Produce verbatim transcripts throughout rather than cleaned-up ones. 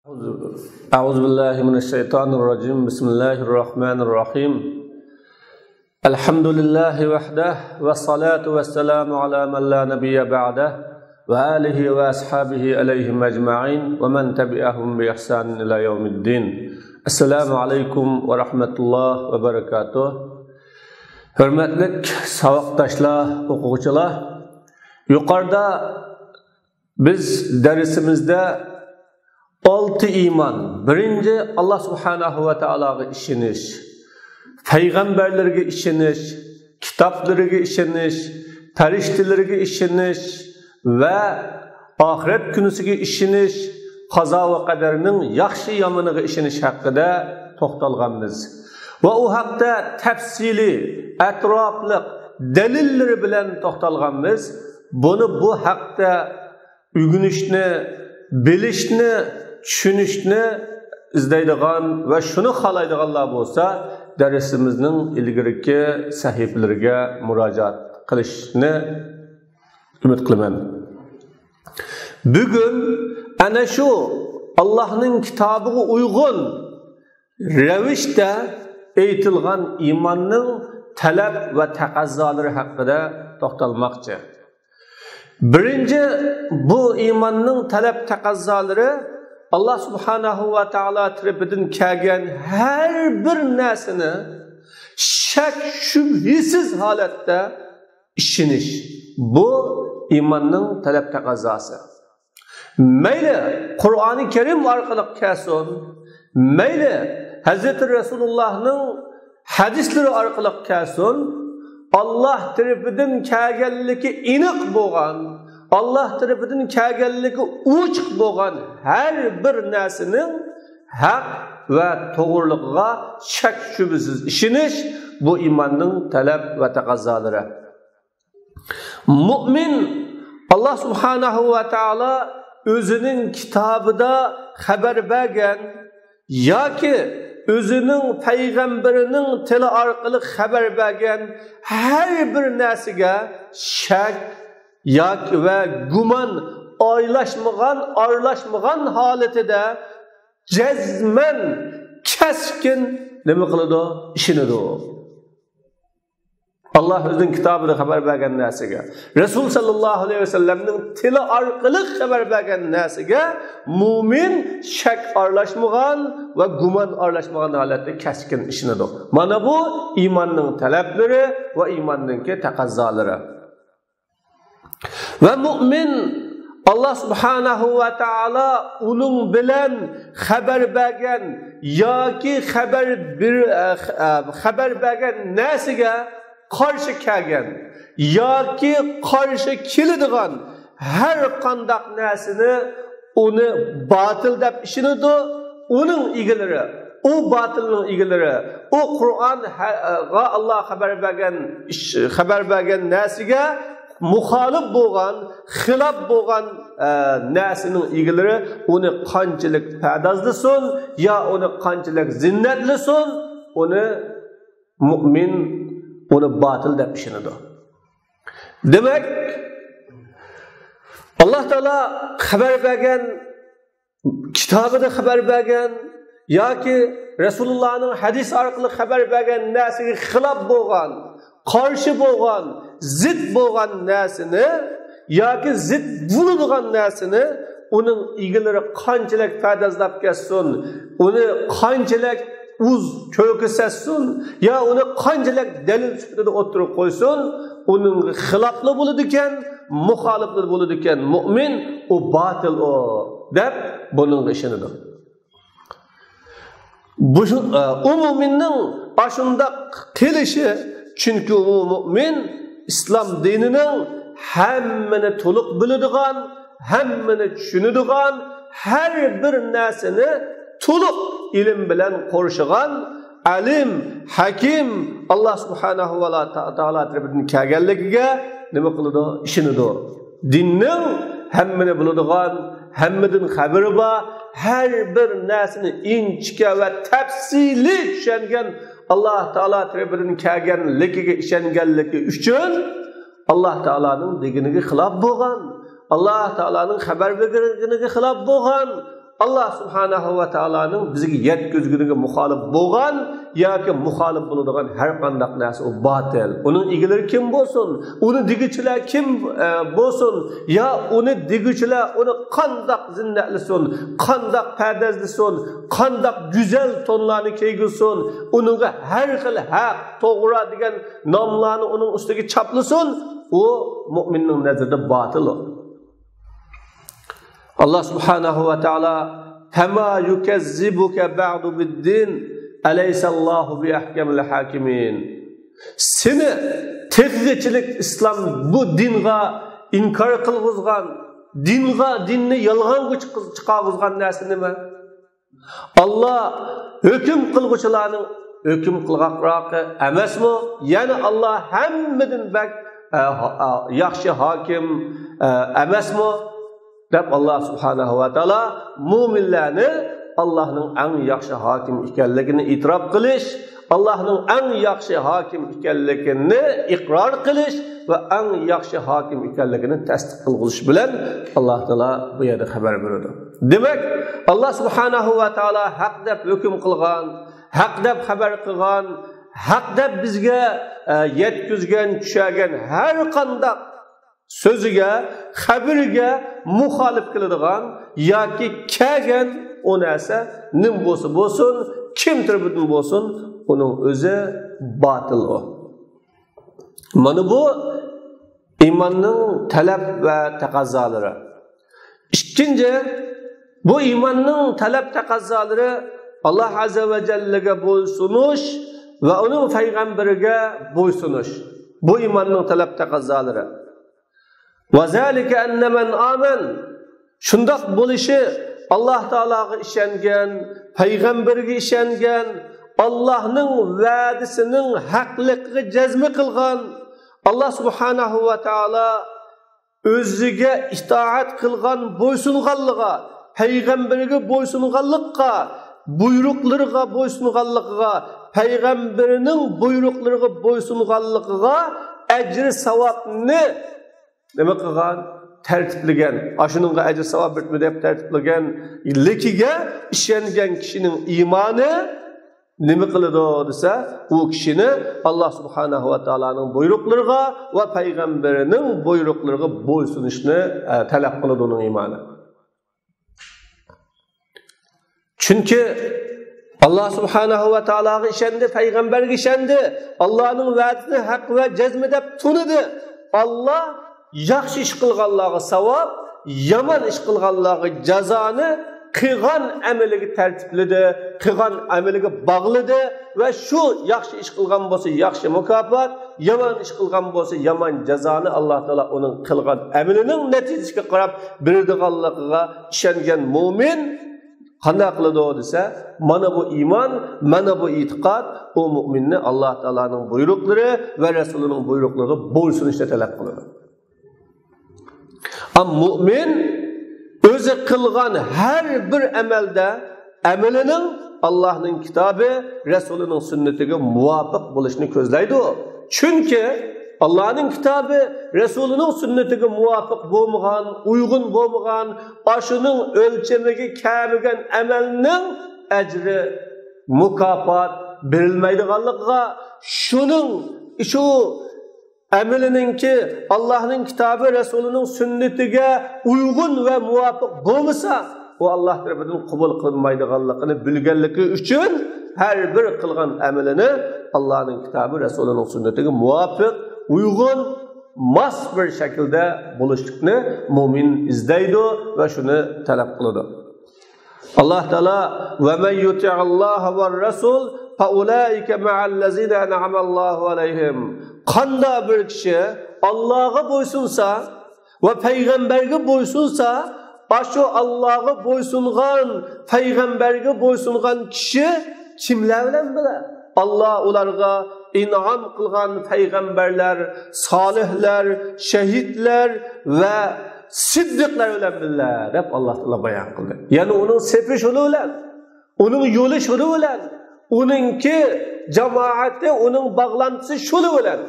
أعوذ بالله من الشيطان الرجيم. بسم الله الرحمن الرحيم. الحمد لله وحده، والصلاة والسلام على من لا نبي بعده، وآله وأصحابه عليهم أجمعين، ومن تبعهم بإحسان إلى يوم الدين. السلام عليكم ورحمة الله وبركاته. ھۆرمەتلىك ساۋاقداشلار، ئوقۇغۇچىلار، يۇقىرىدا بىز دەرسىمىزدە ئالتە ئىمان، بىرىنچى، ئاللا سۇبھانەھۇ ۋە تائالاغا ئىشىنىش، پەيغەمبەرلىرىگە ئىشىنىش، كىتابلىرىغا ئىشىنىش، پەرىشتىلىرىگە ئىشىنىش ۋە ئاخىرەت كۈنىسىگە ئىشىنىش، قازا ۋە قەدەرنىڭ ياخشى يامىنىغا ئىشىنىش ھەققىدە توختالغانمىز. ۋە ئۇ ھەقتە تەپسىلىي، ئەتراپلىق دەلىللىرى بىلەن توختالغانمىز. بۇنى بۇ ھەقتە ئۆگىنىشنى، بىلىشنى، چۈشىنىشنى ئىزدەيدىغان ۋە شۇنى خالايدىغانلار بولسا، دەرسىمىزنىڭ ئىلگىرىكى سەھىپىلىرىگە مۇراجىئەت قىلىشنى ئۈمىد قىلىمەن. بۈگۈن ئەنە شۇ ئاللاھنىڭ كىتابىغا ئۇيغۇن رەۋىشتە ئېيتىلغان ئىماننىڭ تەلەپ ۋە تەقەززالىرى ھەققىدە توختالماقچى. بىرىنچى، بۇ ئىماننىڭ تەلەپ تەقەززالىرى ئاللا سۇبھانەھۇ ۋە تائالا تەرىپىدىن كەلگەن ھەر بىر نەرسىنى شەك شۈبھىسىز ھالەتتە ئىشىنىش. بۇ ئىماننىڭ تەلەپ تەقەززاسى. مەيلى قۇرئانى كەرىم ئارقىلىق كەلسۇن، مەيلى ھەزرىتى رەسۇلۇللاھنىڭ ھەدىسلىرى ئارقىلىق كەلسۇن، ئاللا تەرىپىدىن كەلگەنلىكى ئېنىق بولغان، ئاللا تەرىپىدىن كەلگەنلىكى ئوچۇق بولغان ھەر بىر نەرسىنىڭ ھەق ۋە توغرىلىقىغا شەك شۈبھىسىز ئىشىنىش، بۇ ئىماننىڭ تەلەپ ۋە تەقەززالىرى. مۇئمىن، ئاللا سۇبھانەھۇ ۋە تائالا ئۆزىنىڭ كىتابىدا خەۋەر بەرگەن ياكى ئۆزىنىڭ پەيغەمبىرىنىڭ تىلى ئارقىلىق خەۋەر بەرگەن ھەر بىر نەرسىگە شەك ياكى ۋە گۇمان ئايلاشمىغان، ئارىلاشمىغان ھالىتىدە جەزمەن، كەسكىن نېمە قىلىدۇ؟ ئىشىنىدۇ. ئاللا ئۆزىنىڭ كىتابىدا خەۋەر بەرگەن نەرسىگە، رەسۇل سەللەللاھۇ ئەلەيھى ۋەسەللەمنىڭ تىلى ئارقىلىق خەۋەر بەرگەن نەرسىگە مۇئمىن شەك ئارىلاشمىغان ۋە گۇمان ئارىلاشمىغان ھالەتتە كەسكىن ئىشىنىدۇ. مانا بۇ ئىماننىڭ تەلەپلىرى ۋە ئىماننىڭكى تەقەززالىرى. ۋە مۇئمىن، ئاللا سۇبھانەھۇ ۋە تائالا ئۇنىڭ بىلەن خەۋەر بەرگەن ياكى خەۋەر بىر، ئە، خەۋەر بەرگەن نەرسىگە قارشى كەلگەن ياكى قارشى كېلىدىغان ھەر قانداق نەرسىنى ئۇنى باتىل دەپ ئىشىنىدۇ. ئۇنىڭ ئىگىلىرى، ئۇ باتىلنىڭ ئىگىلىرى، ئۇ قۇرئانغا ئاللا خەۋەر بەرگەن ئىش، خەۋەر بەرگەن نەرسىگە مۇخالىپ بولغان، خىلاپ بولغان، ئە، نەرسىنىڭ ئىگىلىرى ئۇنى قانچىلىك پەردازلىسۇن يا ئۇنى قانچىلىك زىننەتلىسۇن، ئۇنى مۇئمىن ئۇنى باتىل دەپ ئىشىنىدۇ. دېمەك، ئاللا تائالا خەۋەر بەرگەن، كىتابىدا خەۋەر بەرگەن ياكى رەسۇلۇللانىڭ ھەدىسى ئارقىلىق خەۋەر بەرگەن نەرسىگە خىلاپ بولغان، قارشى بولغان، زىت بولغان نەرسىنى ياكى زىت بولىدىغان نەرسىنى ئۇنىڭ ئىگىلىرى قانچىلىك پەردازلاپ كەتسۇن، ئۇنى قانچىلىك ئۇز كۆرسەتسۇن يا ئۇنى قانچىلىك دەلىل سۈپىتىدە ئوتتۇرىغا قويسۇن، ئۇنىڭغا خىلاپلا بولىدىكەن، مۇخالىپلا بولىدىكەن، مۇئمىن ئۇ باتىل ئۇ دەپ بۇنىڭغا ئىشىنىدۇ. بۇ، ئۇ مۇئمىننىڭ ئاشۇنداق قىلىشى، چۈنكى ئۇ مۇئمىن ئىسلام دىنىنىڭ ھەممىنى تولۇق بىلىدىغان، ھەممىنى چۈشىنىدىغان، ھەر بىر نەرسىنى تولۇق ئىلىم بىلەن قورشىغان ئالىم، ھەكىم، ئاللا سۇبھانەھۇ ۋە تائالا تەرىپىدىن كەلگەنلىكىگە نېمە قىلىدۇ؟ ئىشىنىدۇ. دىننىڭ ھەممىنى بىلىدىغان، ھەممىدىن خەۋىرى بار، ھەر بىر نەرسىنى ئىنچىكە ۋە تەپسىلىي چۈشەنگەن ئاللا تائالا تەرىپىدىن كەلگەنلىكىگە ئىشەنگەنلىكى ئۈچۈن، ئاللا تائالانىڭ دېگىنىگە خىلاپ بولغان، ئاللا تائالانىڭ خەۋەر بەرگىنىگە خىلاپ بولغان، ئاللا سۇبھانەھۇ ۋە تائالانىڭ بىزگە يەتكۈزگىنىگە مۇخالىپ بولغان ياكى مۇخالىپ بولىدىغان ھەر قانداق نەرسە ئۇ باتىل. ئۇنىڭ ئىگىلىرى كىم بولسۇن، ئۇنى دېگۈچىلەر كىم، ئە، بولسۇن، يا ئۇنى دېگۈچىلەر ئۇنى قانداق زىننەتلىسۇن، قانداق پەردازلىسۇن، قانداق گۈزەل تونلارنى كىيگۈزسۇن، ئۇنىڭغا ھەر خىل ھەق، توغرا دېگەن ناملارنى ئۇنىڭ ئۈستىگە چاپلىسۇن، ئۇ مۇئمىننىڭ نەزىرىدە باتىل ئۇ. ئاللا سۇبھانەھۇ ۋە تائالا، فەما يۇكەززىبۇكە بەئدۇ بىددىن، ئەلەيسەللاھۇ بىئەھكەمىل ھاكىمىن. سېنى تېخىچىلىك ئىسلام بۇ دىنغا ئىنكار قىلغۇزغان، دىنغا، دىننى يالغانغا چىق-، چىقارغۇزغان نەرسە نېمە؟ ئاللا ھۆكۈم قىلغۇچىلارنىڭ ھۆكۈم قىلغاقراقى ئەمەسمۇ؟ يەنى ئاللا ھەممىدىن بەك، ئە، ھا-، ئە، ياخشى ھاكىم، ئە، ئەمەسمۇ؟ دەپ ئاللا سۇبھانەھۇ ۋە تائالا مۇئمىنلارنى ئاللانىڭ ئەڭ ياخشى ھاكىم ئىكەنلىكىنى ئېتىراپ قىلىش، ئاللانىڭ ئەڭ ياخشى ھاكىم ئىكەنلىكىنى ئىقرار قىلىش ۋە ئەڭ ياخشى ھاكىم ئىكەنلىكىنى تەستىق قىلغۇزۇش بىلەن ئاللا تائالا بۇ يەردە خەۋەر بېرىدۇ. دېمەك، ئاللا سۇبھانەھۇ ۋە تائالا ھەق دەپ ھۆكۈم قىلغان، ھەق دەپ خەۋەر قىلغان، ھەق دەپ بىزگە، ئە، يەتكۈزگەن، چۈشەرگەن ھەر قانداق سۆزىگە، خەۋىرىگە مۇخالىپ كېلىدىغان ياكى كەلگەن ئۇ نەرسە نېمە بولسا بولسۇن، كىم تەرىپىدىن بولسۇن، ئۇنىڭ ئۆزى باتىل ئۇ. مانا بۇ ئىماننىڭ تەلەپ ۋە تەقەززالىرى. ئىككىنچى، بۇ ئىماننىڭ تەلەپ تەقەززالىرى ئاللا ئەززە ۋە جەللەگە بويسۇنۇش ۋە ئۇنىڭ پەيغەمبىرىگە بويسۇنۇش. بۇ ئىماننىڭ تەلەپ تەقەززالىرى. ۋە زالىكە ئەننە مەن ئامەن. شۇنداق بولۇشى، ئاللا تائالاغا ئىشەنگەن، پەيغەمبىرىگە ئىشەنگەن، ئاللانىڭ ۋەدىسىنىڭ ھەقلىقىگە جەزم قىلغان، ئاللا سۇبھانەھۇ ۋە تائالا ئۆزىگە ئىتائەت قىلغان، بويسۇنغانلىقىغا، پەيغەمبىرىگە بويسۇنغانلىققا، بۇيرۇقلىرىغا بويسۇنغانلىقىغا، پەيغەمبىرىنىڭ بۇيرۇقلىرىغا بويسۇنغانلىقىغا ئەجرى ساۋابنى نېمە قىلغان؟ تەرتىپلىگەن. ئاشۇنىڭغا ئەجىر ساۋاب بىرتمە دەپ تەرتىپلىگەن لىكىگە ئىشەنگەن كىشىنىڭ ئىمانى نېمە قىلىدۇ دېسە، ئۇ كىشىنى ئاللا سۇبھانەھۇ ۋە تائالانىڭ بۇيرۇقلىرىغا ۋە پەيغەمبىرىنىڭ بۇيرۇقلىرىغا بويسۇنۇشنى، ئە، تەلەپ قىلىدۇ ئۇنىڭ ئىمانى. چۈنكى ئاللا سۇبھانەھۇ ۋە تائالاغا ئىشەندى، پەيغەمبەرگە ئىشەندى، ئاللانىڭ ۋەدىسىنى ھەق ۋە جەزمى دەپ تونۇدى. ئاللا ياخشى ئىش قىلغانلارغا ساۋاب، يامان ئىش قىلغانلارغا جازانى قىلغان ئەمىلىگە تەرتىپلىدى، قىلغان ئەمىلىگە باغلىدى ۋە شۇ ياخشى ئىش قىلغان بولسا ياخشى مۇكاپات، يامان ئىش قىلغان بولسا يامان جازانى ئاللا تائالا ئۇنىڭ قىلغان ئەمىلىنىڭ نەتىجىسىگە قاراپ بېرىدىغانلىقىغا ئىشەنگەن مۇئمىن قانداق قىلىدۇ دېسە، مانا بۇ ئىمان، مانا بۇ ئېتىقاد ئۇ مۇئمىننى ئاللا تائالانىڭ بۇيرۇقلىرى ۋە رەسۇلىنىڭ بۇيرۇقلىرىغا بويسۇنۇشنى تەلەپ قىلىدۇ. ئەم مۇئمىن ئۆزى قىلغان ھەر بىر ئەمەلدە ئەمىلىنىڭ ئاللانىڭ كىتابى، رەسۇلىنىڭ سۈننىتىگە مۇۋاپىق بولۇشنى كۆزلەيدۇ. چۈنكى ئاللانىڭ كىتابى، رەسۇلىنىڭ سۈننىتىگە مۇۋاپىق بولمىغان، ئۇيغۇن بولمىغان، ئاشۇنىڭ ئۆلچىمىگە كەلمىگەن ئەمەلنىڭ ئەجرى، مۇكاپات بېرىلمەيدىغانلىقىغا، شۇنىڭ، شۇ ئەمىلىنىڭكى ئاللانىڭ كىتابى، رەسۇلىنىڭ سۈننىتىگە ئۇيغۇن ۋە مۇۋاپىق بولمىسا، ئۇ ئاللا تەرىپىدىن قوبۇل قىلىنمايدىغانلىقىنى بىلگەنلىكى ئۈچۈن، ھەر بىر قىلغان ئەمىلىنى ئاللانىڭ كىتابى، رەسۇلىنىڭ سۈننىتىگە مۇۋاپىق، ئۇيغۇن، ماس بىر شەكىلدە بولۇشلۇقنى مۇئمىن ئىزدەيدۇ ۋە شۇنى تەلەپ قىلىدۇ. ئاللا تائالا، «ۋە مەن يۇتىئىللاھە ۋەر رەسۇل فەئۇلائىكە مەئەللەزىنە ئەنئەمەللاھۇ ئەلەيھىم.» قانداق بىر كىشى ئاللاغا بويسۇنسا ۋە پەيغەمبەرگە بويسۇنسا، ئاشۇ ئاللاغا بويسۇنغان، پەيغەمبەرگە بويسۇنغان كىشى كىملەر بىلەن بىلە؟ ئاللا ئۇلارغا ئىنئام قىلغان پەيغەمبەرلەر، سالىھلار، شەھىدلەر ۋە سىددىقلار بىلەن بىللە، دەپ ئاللا تائالا بايان قىلدى. يەنى ئۇنىڭ سېپى شۇنىڭ بىلەن، ئۇنىڭ يولى شۇنىڭ بىلەن، ئۇنىڭكى جامائىتى، ئۇنىڭ باغلانتىسى شۇنىڭ بىلەن.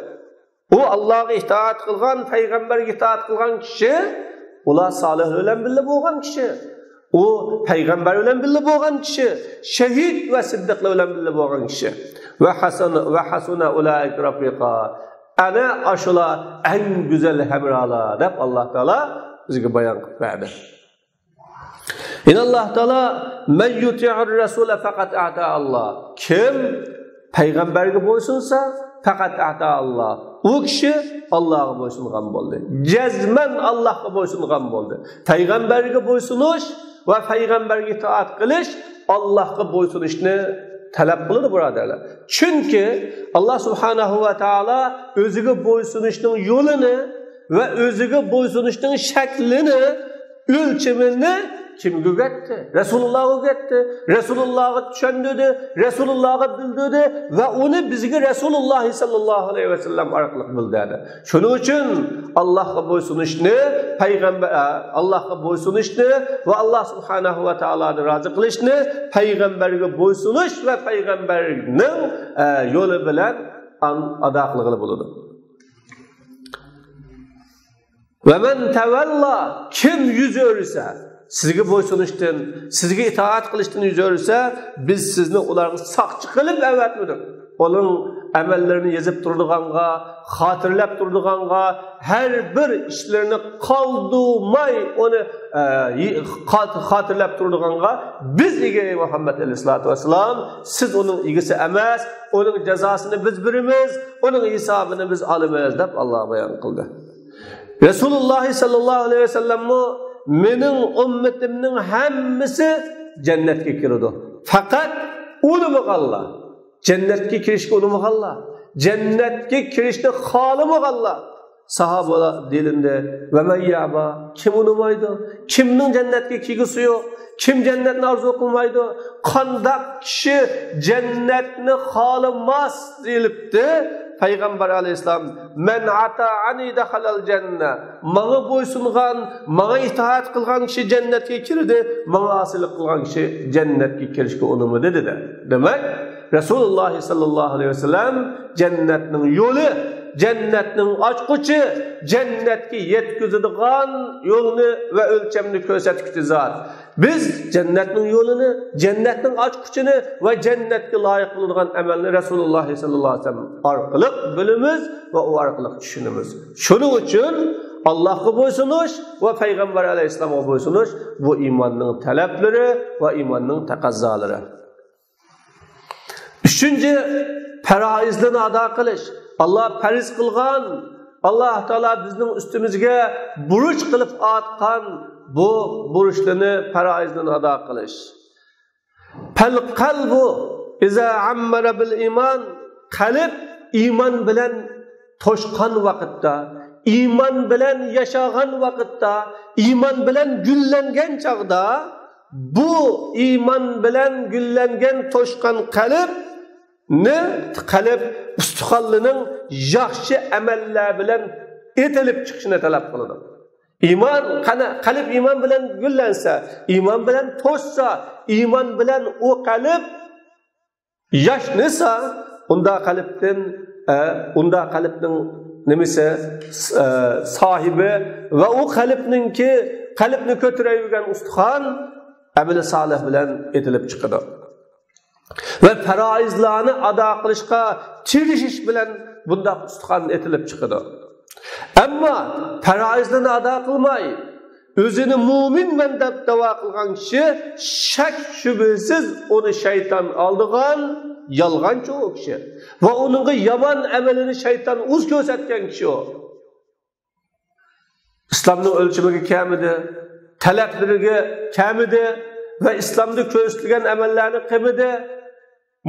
ئۇ ئاللاغا ئىتائەت قىلغان، پەيغەمبەرگە ئىتائەت قىلغان كىشى، ئۇلار سالىھ بىلەن بىللە بولغان كىشى. ئۇ پەيغەمبەر بىلەن بىللە بولغان كىشى، شەھىد ۋە سىددىقلار بىلەن بىللە بولغان كىشى. ۋە ھەسەن، ۋە ھەسۇنە ئۇلائىكە رەفىقا. ئەنە ئاشۇلار ئەڭ گۈزەل ھەمراھلار، دەپ ئاللا تائالا بىزگە بايان قىلىپ بەردى. يەنە ئاللا تائالا، مەن يۇتىئىر رەسۇلە فەقەت ئەتائاللا. كىم پەيغەمبەرگە بويسۇنسا، فەقەت ئەتائاللا. ئۇ كىشى ئاللاغا بويسۇنغان بولدى. جەزمەن ئاللاغا بويسۇنغان بولدى. پەيغەمبەرگە بويسۇنۇش ۋە پەيغەمبەرگە ئىتائەت قىلىش ئاللاغا بويسۇنۇشنى تەلەپ قىلىدۇ، بۇرادەرلەر. چۈنكى ئاللا سۇبھانەھۇ ۋە تائالا ئۆزىگە بويسۇنۇشنىڭ يولىنى ۋە ئۆزىگە بويسۇنۇشنىڭ شەكلىنى، ئۆلچىمىنى كىمگە ئۆگەتتى؟ رەسۇلۇللاغا ئۆگەتتى. رەسۇلۇللاغا چۈشەندۈردى، رەسۇلۇللاغا بىلدۈردى ۋە ئۇنى بىزگە رەسۇلۇللاھ سەللەللاھۇ ئەلەيھى ۋەسەللەم ئارقىلىق بىلدۈردى. شۇنىڭ ئۈچۈن ئاللاھقا بويسۇنۇشنى، پەيغەمبەر، ئە، ئاللاھقا بويسۇنۇشنى ۋە ئاللاھ سۇبھانەھۇ ۋە تائالانى رازى قىلىشنى پەيغەمبەرگە بويسۇنۇش ۋە پەيغەمبەرنىڭ، ئە، يولى بىلەن ئان-، ئادا قىلغىلى بولىدۇ. ۋە مەن تەۋەللا، كىم يۈز ئۆرۈسە، سىزگە بويسۇنۇشتىن، سىزگە ئىتائەت قىلىشتىن يۈز ئۆرۈسە، بىز سىزنى ئۇلارغا ساقچى قىلىپ ئەۋەتمىدۇق. ئۇنىڭ ئەمەللىرىنى يېزىپ تۇرىدىغانغا، خاتىرىلەپ تۇرىدىغانغا، ھەر بىر ئىشلىرىنى قالدۇرماي ئۇنى، ئە، يى-، خات-، خاتىرىلەپ تۇرىدىغانغا بىز ئىگە، ئەي مۇھەممەد ئەلەيھىسسالاتۇ ۋەسسالام، سىز ئۇنىڭ ئىگىسى ئەمەس، ئۇنىڭ جازاسىنى بىز بېرىمىز، ئۇنىڭ ھېسابىنى بىز ئالىمىز، دەپ ئاللا بايان قىلدى. رەسۇلۇللاھ سەللەللاھۇ ئەلەيھى ۋەسەللەممۇ، مېنىڭ ئۈممىتىمنىڭ ھەممىسى جەننەتكە كىرىدۇ. پەقەت ئۇنىمىغانلار، جەننەتكە كىرىشكە ئۇنىمىغانلار، جەننەتكە كىرىشنى خالىمىغانلار. ساھابىلار دېيىلدى، ۋە مەن يەبا، كىم ئۇنىمايدۇ؟ كىمنىڭ جەننەتكە كىرگۈسى يوق؟ كىم جەننەتنى ئارزۇ قىلمايدۇ؟ قانداق كىشى جەننەتنى خالىماس دېيىلىپتۇ؟ پەيغەمبەر ئەلەيھىسسالام، مەن ئەتائەنى دەخەلەل جەننە. ماڭا بويسۇنغان، ماڭا ئىتائەت قىلغان كىشى جەننەتكە كىردى، ماڭا ئاسىيلىق قىلغان كىشى جەننەتكە كىرىشكە ئۇنىمىدى، دېدى. دېمەك، رەسۇلۇللاھ سەللەللاھۇ ئەلەيھى ۋەسەللەم جەننەتنىڭ يولى، جەننەتنىڭ ئاچقۇچى، جەننەتكە يەتكۈزىدىغان يولنى ۋە ئۆلچەمنى كۆرسەتكۈچى زات. بىز جەننەتنىڭ يولىنى، جەننەتنىڭ ئاچقۇچىنى ۋە جەننەتكە لايىق بولىدىغان ئەمەلنى رەسۇلۇللاھ سەللەللاھۇ ئەلەيھى ۋەسەللەم ئارقىلىق بىلىمىز ۋە ئۇ ئارقىلىق چۈشىنىمىز. شۇنىڭ ئۈچۈن ئاللاھقا بويسۇنۇش ۋە پەيغەمبەر ئەلەيھىسسالامغا بويسۇنۇش، بۇ ئىماننىڭ تەلەپلىرى ۋە ئىماننىڭ تەقەززالىرى. ئۈچىنچى، پەرائىزلىرىنى ئادا قىلىش. ئاللا پەرز قىلغان، ئاللا تائالا بىزنىڭ ئۈستىمىزگە بۇرچ قىلىپ ئارتقان بۇ بۇرچلىرىنى، پەرائىزلىرىنى ئادا قىلىش. پەل قەلبۇ ئىزا ئەممەرە بىل ئىمان، قەلب ئىمان بىلەن توشقان ۋاقىتتا، ئىمان بىلەن ياشىغان ۋاقىتتا، ئىمان بىلەن گۈللەنگەن چاغدا، بۇ ئىمان بىلەن گۈللەنگەن، توشقان قەلبنى، قەلب ئۇستىخانلىرىنىڭ ياخشى ئەمەللەر بىلەن ئېتىلىپ چىقىشىنى تەلەپ قىلىدۇ. ئىمان، قەنە-، قەلب ئىمان بىلەن گۈللەنسە، ئىمان بىلەن توشسا، ئىمان بىلەن ئۇ قەلب ياشنىسا، ئۇندا قەلبتىن، ئە، ئۇندا قەلبنىڭ نېمىسى، ئە، ساھىبى ۋە ئۇ قەلبنىڭكى، قەلبنى كۆتۈرەيۋەرگەن ئۇستىخان ئەمەلى سالىھ بىلەن ئېتىلىپ چىقىدۇ. ۋە پەرائىزلارنى ئادا قىلىشقا تىرىشىش بىلەن بۇنداق ئۇستىخان ئېتىلىپ چىقىدۇ. ئەمما پەرائىزلىرىنى ئادا قىلماي، ئۆزىنى مۇئمىنمەن دەپ دەۋا قىلغان كىشى شەك شۈبھىسىز ئۇنى شەيتان ئالدىغان يالغانچى ئۇ كىشى. ۋە ئۇنىڭغا يامان ئەمىلىنى شەيتان ئۇز كۆرسەتكەن كىشى ئۇ. ئىسلامنىڭ ئۆلچىمىگە كەلمىدى، تەلەپلىرىگە كەلمىدى ۋە ئىسلامدا كۆرسىتىلگەن ئەمەللەرنى قىلمىدى.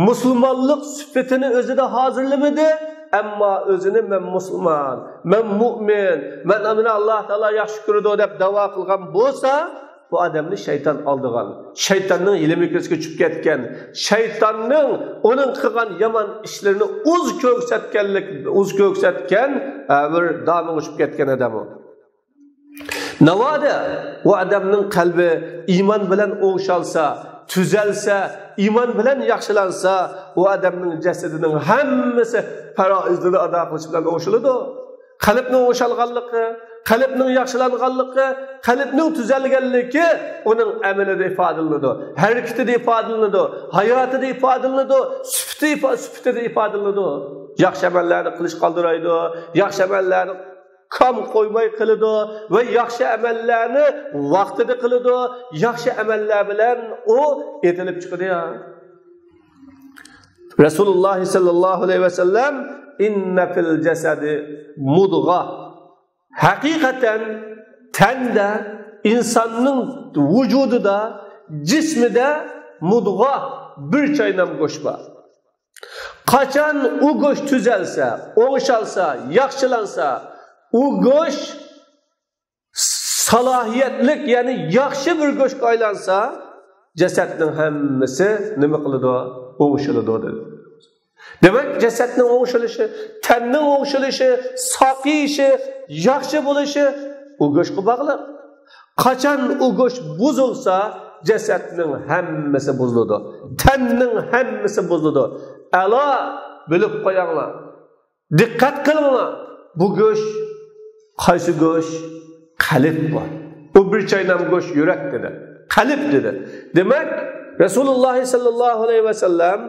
مۇسۇلمانلىق سۈپىتىنى ئۆزىدە ھازىرلىمىدى، ئەمما ئۆزىنى مەن مۇسۇلمان، مەن مۇئمىن، مەن، مېنى ئاللا تائالا ياخشى كۆرىدۇ دەپ دەۋا قىلغان بولسا، بۇ ئادەمنى شەيتان ئالدىغان، شەيتاننىڭ ھىيلە-مىكرىسىگە چۈشۈپ كەتكەن، شەيتاننىڭ ئۇنىڭ قىلغان يامان ئىشلىرىنى ئۇز كۆرسەتكەنلىك، ئۇز كۆرسەتكەن، ئە، بىر دامىغا چۈشۈپ كەتكەن ئادەم ئۇ. ناۋادا ئۇ ئادەمنىڭ قەلبى ئىمان بىلەن ئوڭشالسا، تۈزەلسە، ئىمان بىلەن ياخشىلانسا، ئۇ ئادەمنىڭ جەسىتىنىڭ ھەممىسى پەرائىزلىرىنى ئادا قىلىش بىلەن ئوڭشىلىدۇ. قەلبنىڭ ئوڭشالغانلىقى، قەلبنىڭ ياخشىلانغانلىقى، قەلبنىڭ تۈزەلگەنلىكى ئۇنىڭ ئەمىلىدە ئىپادىلىنىدۇ، ھەرىكىتىدە ئىپادىلىنىدۇ، ھاياتىدا ئىپادىلىنىدۇ، سۈپىتى ئىپا-، سۈپىتىدە ئىپادىلىنىدۇ. ياخشى ئەمەللەرنى قىلىش قالدۇرايدۇ، ياخشى ئەمەللەرنى كام قويماي قىلىدۇ ۋە ياخشى ئەمەللەرنى ۋاقتىدا قىلىدۇ. ياخشى ئەمەللەر بىلەن ئۇ ئېتىلىپ چىقىدۇ يا. رەسۇلۇللاھ سەللەللاھۇ ئەلەيھى ۋەسەللەم، «ئىننە فىل جەسەدى مۇدغا.» ھەقىقەتەن تەندە، ئىنساننىڭ ۋۇجۇدىدا، جىسمىدە مۇدغا، بىر چاينام گۆش بار. قاچان ئۇ گۆش تۈزەلسە، ئوڭشالسا، ياخشىلانسا، ئۇ گۆش سالاھىيەتلىك، يەنى ياخشى بىر گۆشكە ئايلانسا، جەسەتنىڭ ھەممىسى نېمە قىلىدۇ؟ ئوڭشىلىدۇ، دېدى. دېمەك، جەسەتنىڭ ئوڭشىلىشى، تەننىڭ ئوڭشىلىشى، ساقىيىشى، ياخشى بولۇشى ئۇ گۆشكە باغلىق. قاچان ئۇ گۆش بۇزۇلسا، جەسەتنىڭ ھەممىسى بۇزۇلىدۇ، تەننىڭ ھەممىسى بۇزۇلىدۇ. ئەلا، بىلىپ قويۇڭلار، دىققەت قىلىڭلار، بۇ گۆش قايسى گۆش؟ قەلب بۇ. بۇ بىر چاينام گۆش يۈرەك، دېدى. قەلب، دېدى. دېمەك، رەسۇلۇللاھ سەللەللاھۇ ئەلەيھى ۋەسەللەم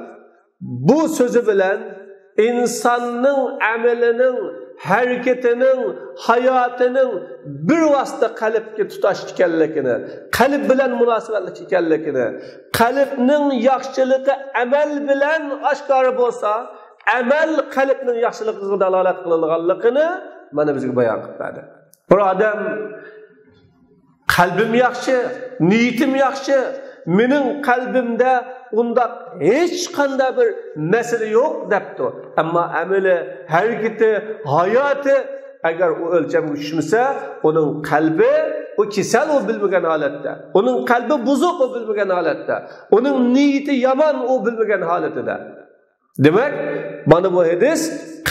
بۇ سۆزى بىلەن ئىنساننىڭ ئەمىلىنىڭ، ھەرىكىتىنىڭ، ھاياتىنىڭ بىر ۋاسىتە قەلبكە تۇتاش ئىكەنلىكىنى، قەلب بىلەن مۇناسىۋەتلىك ئىكەنلىكىنى، قەلبنىڭ ياخشىلىقى ئەمەل بىلەن ئاشكارا بولسا، ئەمەل قەلبنىڭ ياخشىلىقىغا دالالەت قىلىدىغانلىقىنى مانا بىزگە بايان قىلىپ بەردى. بىر ئادەم، «قەلبىم ياخشى، نىيىتىم ياخشى، مېنىڭ قەلبىمدە ئۇنداق ھېچقانداق بىر مەسىلە يوق» دەپتۇ. ئەمما ئەمىلى، ھەرىكىتى، ھاياتى ئەگەر ئۇ ئۆلچەمگە چۈشمىسە، ئۇنىڭ قەلبى، ئۇ كېسەل، ئۇ بىلمىگەن ھالەتتە. ئۇنىڭ قەلبى بۇزۇق، ئۇ بىلمىگەن ھالەتتە. ئۇنىڭ نىيىتى يامان، ئۇ بىلمىگەن ھالىتىدە. دېمەك، مانا بۇ ھەدىس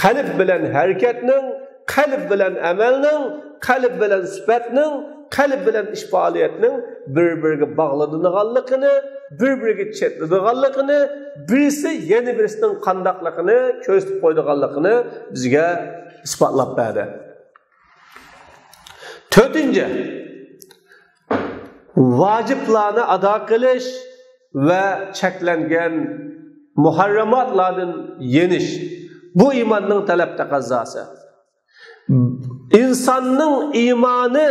قەلب بىلەن ھەرىكەتنىڭ، قەلب بىلەن ئەمەلنىڭ، قەلب بىلەن سۈپەتنىڭ، قەلب بىلەن ئىش پائالىيەتنىڭ بىر-بىرىگە باغلىنىدىغانلىقىنى، بىر-بىرىگە چېتىلىدىغانلىقىنى، بىرسى يەنە بىرسىنىڭ قانداقلىقىنى كۆرسىتىپ قويىدىغانلىقىنى بىزگە ئىسپاتلاپ بەردى. تۆتىنچى، ۋاجىپلارنى ئادا قىلىش ۋە چەكلەنگەن مۇھەرراماتلاردىن يېنىش، بۇ ئىماننىڭ تەلەپ تەقەززاسى. ئىنساننىڭ ئىمانى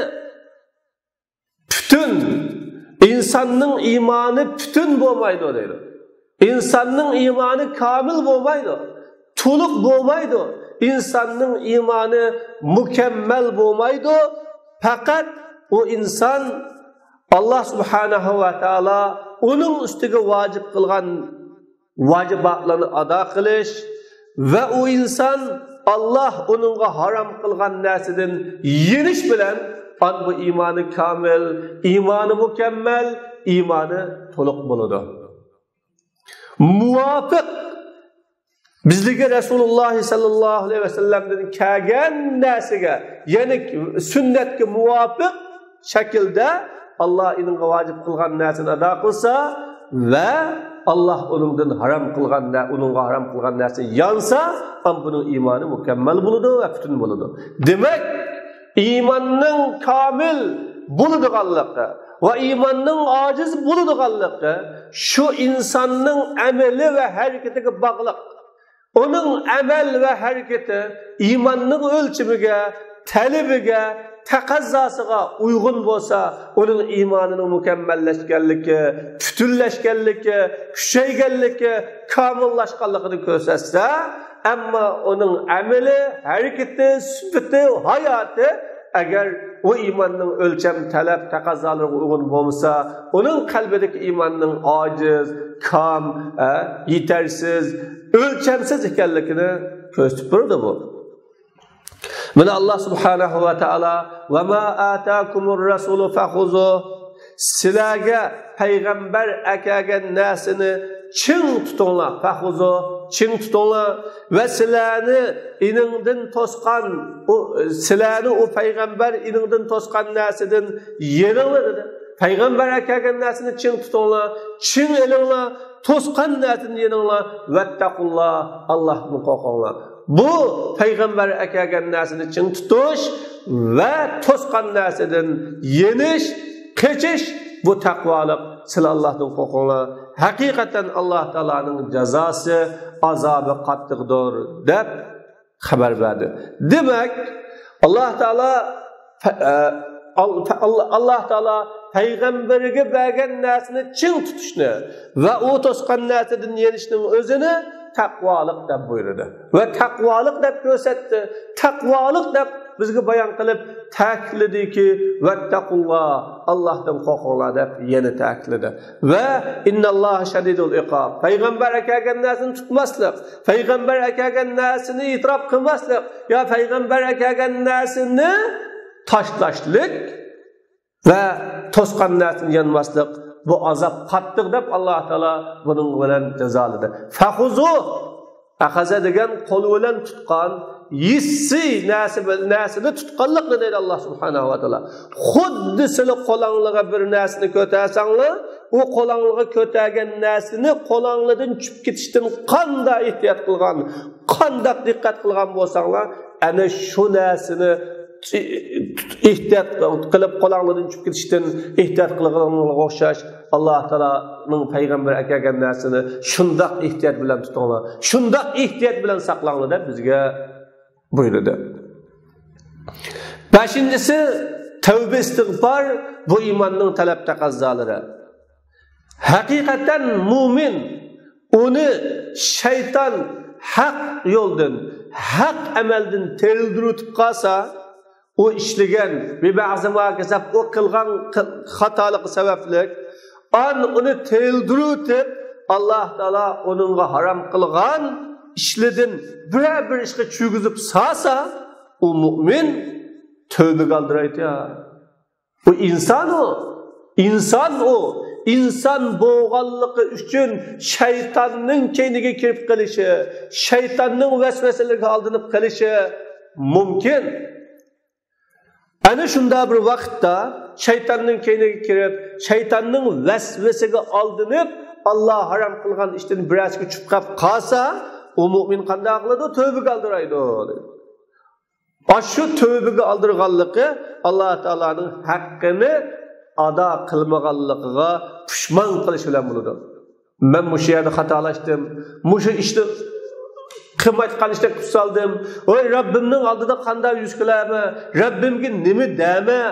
پۈتۈن، ئىنساننىڭ ئىمانى پۈتۈن بولمايدۇ، دەيدۇ. ئىنساننىڭ ئىمانى كامىل بولمايدۇ، تولۇق بولمايدۇ. ئىنساننىڭ ئىمانى مۇكەممەل بولمايدۇ. پەقەت ئۇ ئىنسان، ئاللا سۇبھانەھۇ ۋە تائالا ئۇنىڭ ئۈستىگە ۋاجىپ قىلغان ۋاجىباتلارنى ئادا قىلىش ۋە ئۇ ئىنسان ئاللا ئۇنىڭغا ھارام قىلغان نەرسىدىن يېنىش بىلەن، ئان بۇ ئىمانى كامىل، ئىمانى مۇكەممەل، ئىمانى تولۇق بولىدۇ. مۇۋاپىق بىزلىكى رەسۇلۇللا سەللەللاھۇ ئەلەيھى ۋەسەللەمدىن كەلگەن نەرسىگە، يەنى سۈننەتكە مۇۋاپىق شەكىلدە ئاللا ئۇنىڭغا ۋاجىپ قىلغان نەرسىنى ئادا قىلسا ۋە ئاللا ئۇنىڭدىن ھارام قىلغان نە-، ئۇنىڭغا ھارام قىلغان نەرسىنى يانسا، ئام بۇنىڭ ئىمانى مۇكەممەل بولىدۇ ۋە پۈتۈن بولىدۇ. دېمەك، ئىماننىڭ كامىل بولىدىغانلىقى ۋە ئىماننىڭ ئاجىز بولىدىغانلىقى شۇ ئىنساننىڭ ئەمىلى ۋە ھەرىكىتىگە باغلىق. ئۇنىڭ ئەمەل ۋە ھەرىكىتى ئىماننىڭ ئۆلچىمىگە، تەلىپىگە تەقەززاسىغا ئۇيغۇن بولسا، ئۇنىڭ ئىمانىنىڭ مۇكەممەللەشكەنلىكى، پۈتۈنلەشكەنلىكى، كۈچەيگەنلىكى، كامىللاشقانلىقىنى كۆرسەتسە، ئەمما ئۇنىڭ ئەمىلى، ھەرىكىتى، سۈپىتى، ھاياتى ئەگەر ئۇ ئىماننىڭ ئۆلچەم، تەلەپ، تەقەززالىرىغا ئۇيغۇن بولمىسا، ئۇنىڭ قەلبىدىكى ئىماننىڭ ئاجىز، كام، ئە، يېتەرسىز، ئۆلچەمسىز ئىكەنلىكىنى كۆرسىتىپ بېرىدۇ بۇ. مانا ئاللا سۇبھانەھۇ ۋە تائالا، «ۋە ما ئاتاكۇمۇر رەسۇلۇ فەخۇزۇھ.» سىلەرگە پەيغەمبەر ئەكەلگەن نەرسىنى چىڭ تۇتۇڭلار، فەخۇزۇھ، چىڭ تۇتۇڭلار. ۋە سىلەرنى ئېنىڭدىن توسقان، ئۇ، سىلەرنى ئۇ پەيغەمبەر ئېنىڭدىن توسقان نەرسىدىن يېنىڭلار، دېدى. پەيغەمبەر ئەكەلگەن نەرسىنى چىڭ تۇتۇڭلار، چىڭ ئېلىڭلار، توسقان نەرسىدىن يېنىڭلار. ۋەتتەقۇللا، ئاللاھتىن قورقۇڭلار. بۇ پەيغەمبەر ئەكەلگەن نەرسىنى چىڭ تۇتۇش ۋە توسقان نەرسىدىن يېنىش، قېچىش، بۇ تەقۋالىق. سىلەر ئاللاھتىن قورقۇڭلار. ھەقىقەتەن ئاللاھ تائالانىڭ جازاسى، ئازابى قاتتىقدۇر، دەپ خەۋەر بەردى. دېمەك، ئاللاھ تائالا، ئە، ئال-، ئاللاھ تائالا پەيغەمبىرىگە بەرگەن نەرسىنى چىڭ تۇتۇشنى ۋە ئۇ توسقان نەرسىدىن يېنىشنىڭ ئۆزىنى تەقۋالىق دەپ بۇيرۇدى. ۋە تەقۋالىق دەپ كۆرسەتتى. تەقۋالىق دەپ بىزگە بايان قىلىپ تەكىتلىدىكى، ۋەتتەقۇللاھ، ئاللاھتىن قورقۇڭلار دەپ يەنە تەكىتلىدى. ۋە ئىنناللاھە شەدىدۇل ئىقاب. پەيغەمبەر ئەكەلگەن نەرسىنى تۇتماسلىق، پەيغەمبەر ئەكەلگەن نەرسىنى ئېتىراپ قىلماسلىق، يا پەيغەمبەر ئەكەلگەن نەرسىنى تاشلاشلىق ۋە توسقان نەرسىنى يانماسلىق، بۇ ئازاب قاتتىق دەپ ئاللاھ تائالا بۇنىڭ بىلەن جازالىدى. فەخۇزۇھ، ئەخەزە دېگەن قول بىلەن تۇتقان، ھېسسىي نەرسە بىل-، نەرسىنى تۇتقانلىقنى دەيدۇ ئاللاھ سۇبھانەھۇ ۋە تائالا. خۇددى سىلى قولۇڭلىغا بىر نەرسىنى كۆتەرسەڭلار، ئۇ قولۇڭلىغا كۆتەرگەن نەرسىنى قولۇڭلاردىن چۈشۈپ كېتىشتىن قانداق ئېھتىيات قىلغان، قانداق دىققەت قىلغان بولساڭلار، ئەنە شۇ نەرسىنى ئېھتىيات قىلىپ، قولۇڭلاردىن چۈشۈپ كېتىشتىن ئېھتىيات قىلغىنىڭلارغا ئوخشاش، ئاللاھ تائالانىڭ پەيغەمبىرى ئەكەلگەن نەرسىنى شۇنداق ئېھتىيات بىلەن تۇتۇڭلار، شۇنداق ئېھتىيات بىلەن ساقلاڭلار دەپ بىزگە بۇيرۇدى. بەشىنچىسى، تەۋبە ئىستىغپار، بۇ ئىماننىڭ تەلەپ تەقەززالىرى. ھەقىقەتەن مۇئمىن، ئۇنى شەيتان ھەق يولدىن، ھەق ئەمەلدىن تىلدۈرۈتۈپ قالسا، ئۇ ئىشلىگەن بىبەزى ما كەسەب، ئۇ قىلغان خاتالىقى سەۋەبلىك، ئان ئۇنى تىلدۈرۈتۈپ، ئاللاھ تائالا ئۇنىڭغا ھارام قىلغان ئىشلىدىن بىرەر بىر ئىشقا چۈشكۈزۈپ سالسا، ئۇ مۇئمىن تەۋبىگە ئالدىرايدۇ. ئۇ ئىنسان ئۇ. ئىنسان ئۇ. ئىنسان بولغانلىقى ئۈچۈن شەيتاننىڭ كەينىگە كىرىپ قېلىشى، شەيتاننىڭ ۋەسۋەسىلىرىگە ئالدىنىپ قېلىشى مۇمكىن. ئەنە شۇنداق بىر ۋاقىتتا شەيتاننىڭ كەينىگە كىرىپ، شەيتاننىڭ ۋەسۋەسىگە ئالدىنىپ، ئاللاھ ھارام قىلغان ئىشتىن بىرەرسىگە چۈشۈپ قاپ قالسا، ئۇ مۇئمىن قانداق قىلىدۇ؟ تەۋبىگە ئالدىرايدۇ. ئاشۇ تەۋبىگە ئالدىرغانلىقى ئاللاھ تائالانىڭ ھەققىنى ئادا قىلمىغانلىقىغا پۇشمان قىلىش بىلەن بولىدۇ. مەن مۇشۇ يەردە خاتالاشتىم، مۇشۇ ئىشنى قىلمايدىغان ئىشنى قىلىپ سالدىم. ۋاي، رەببىمنىڭ ئالدىدا قانداق يۈز كېلەرمەن؟ رەببىمگە نېمە دەمەن؟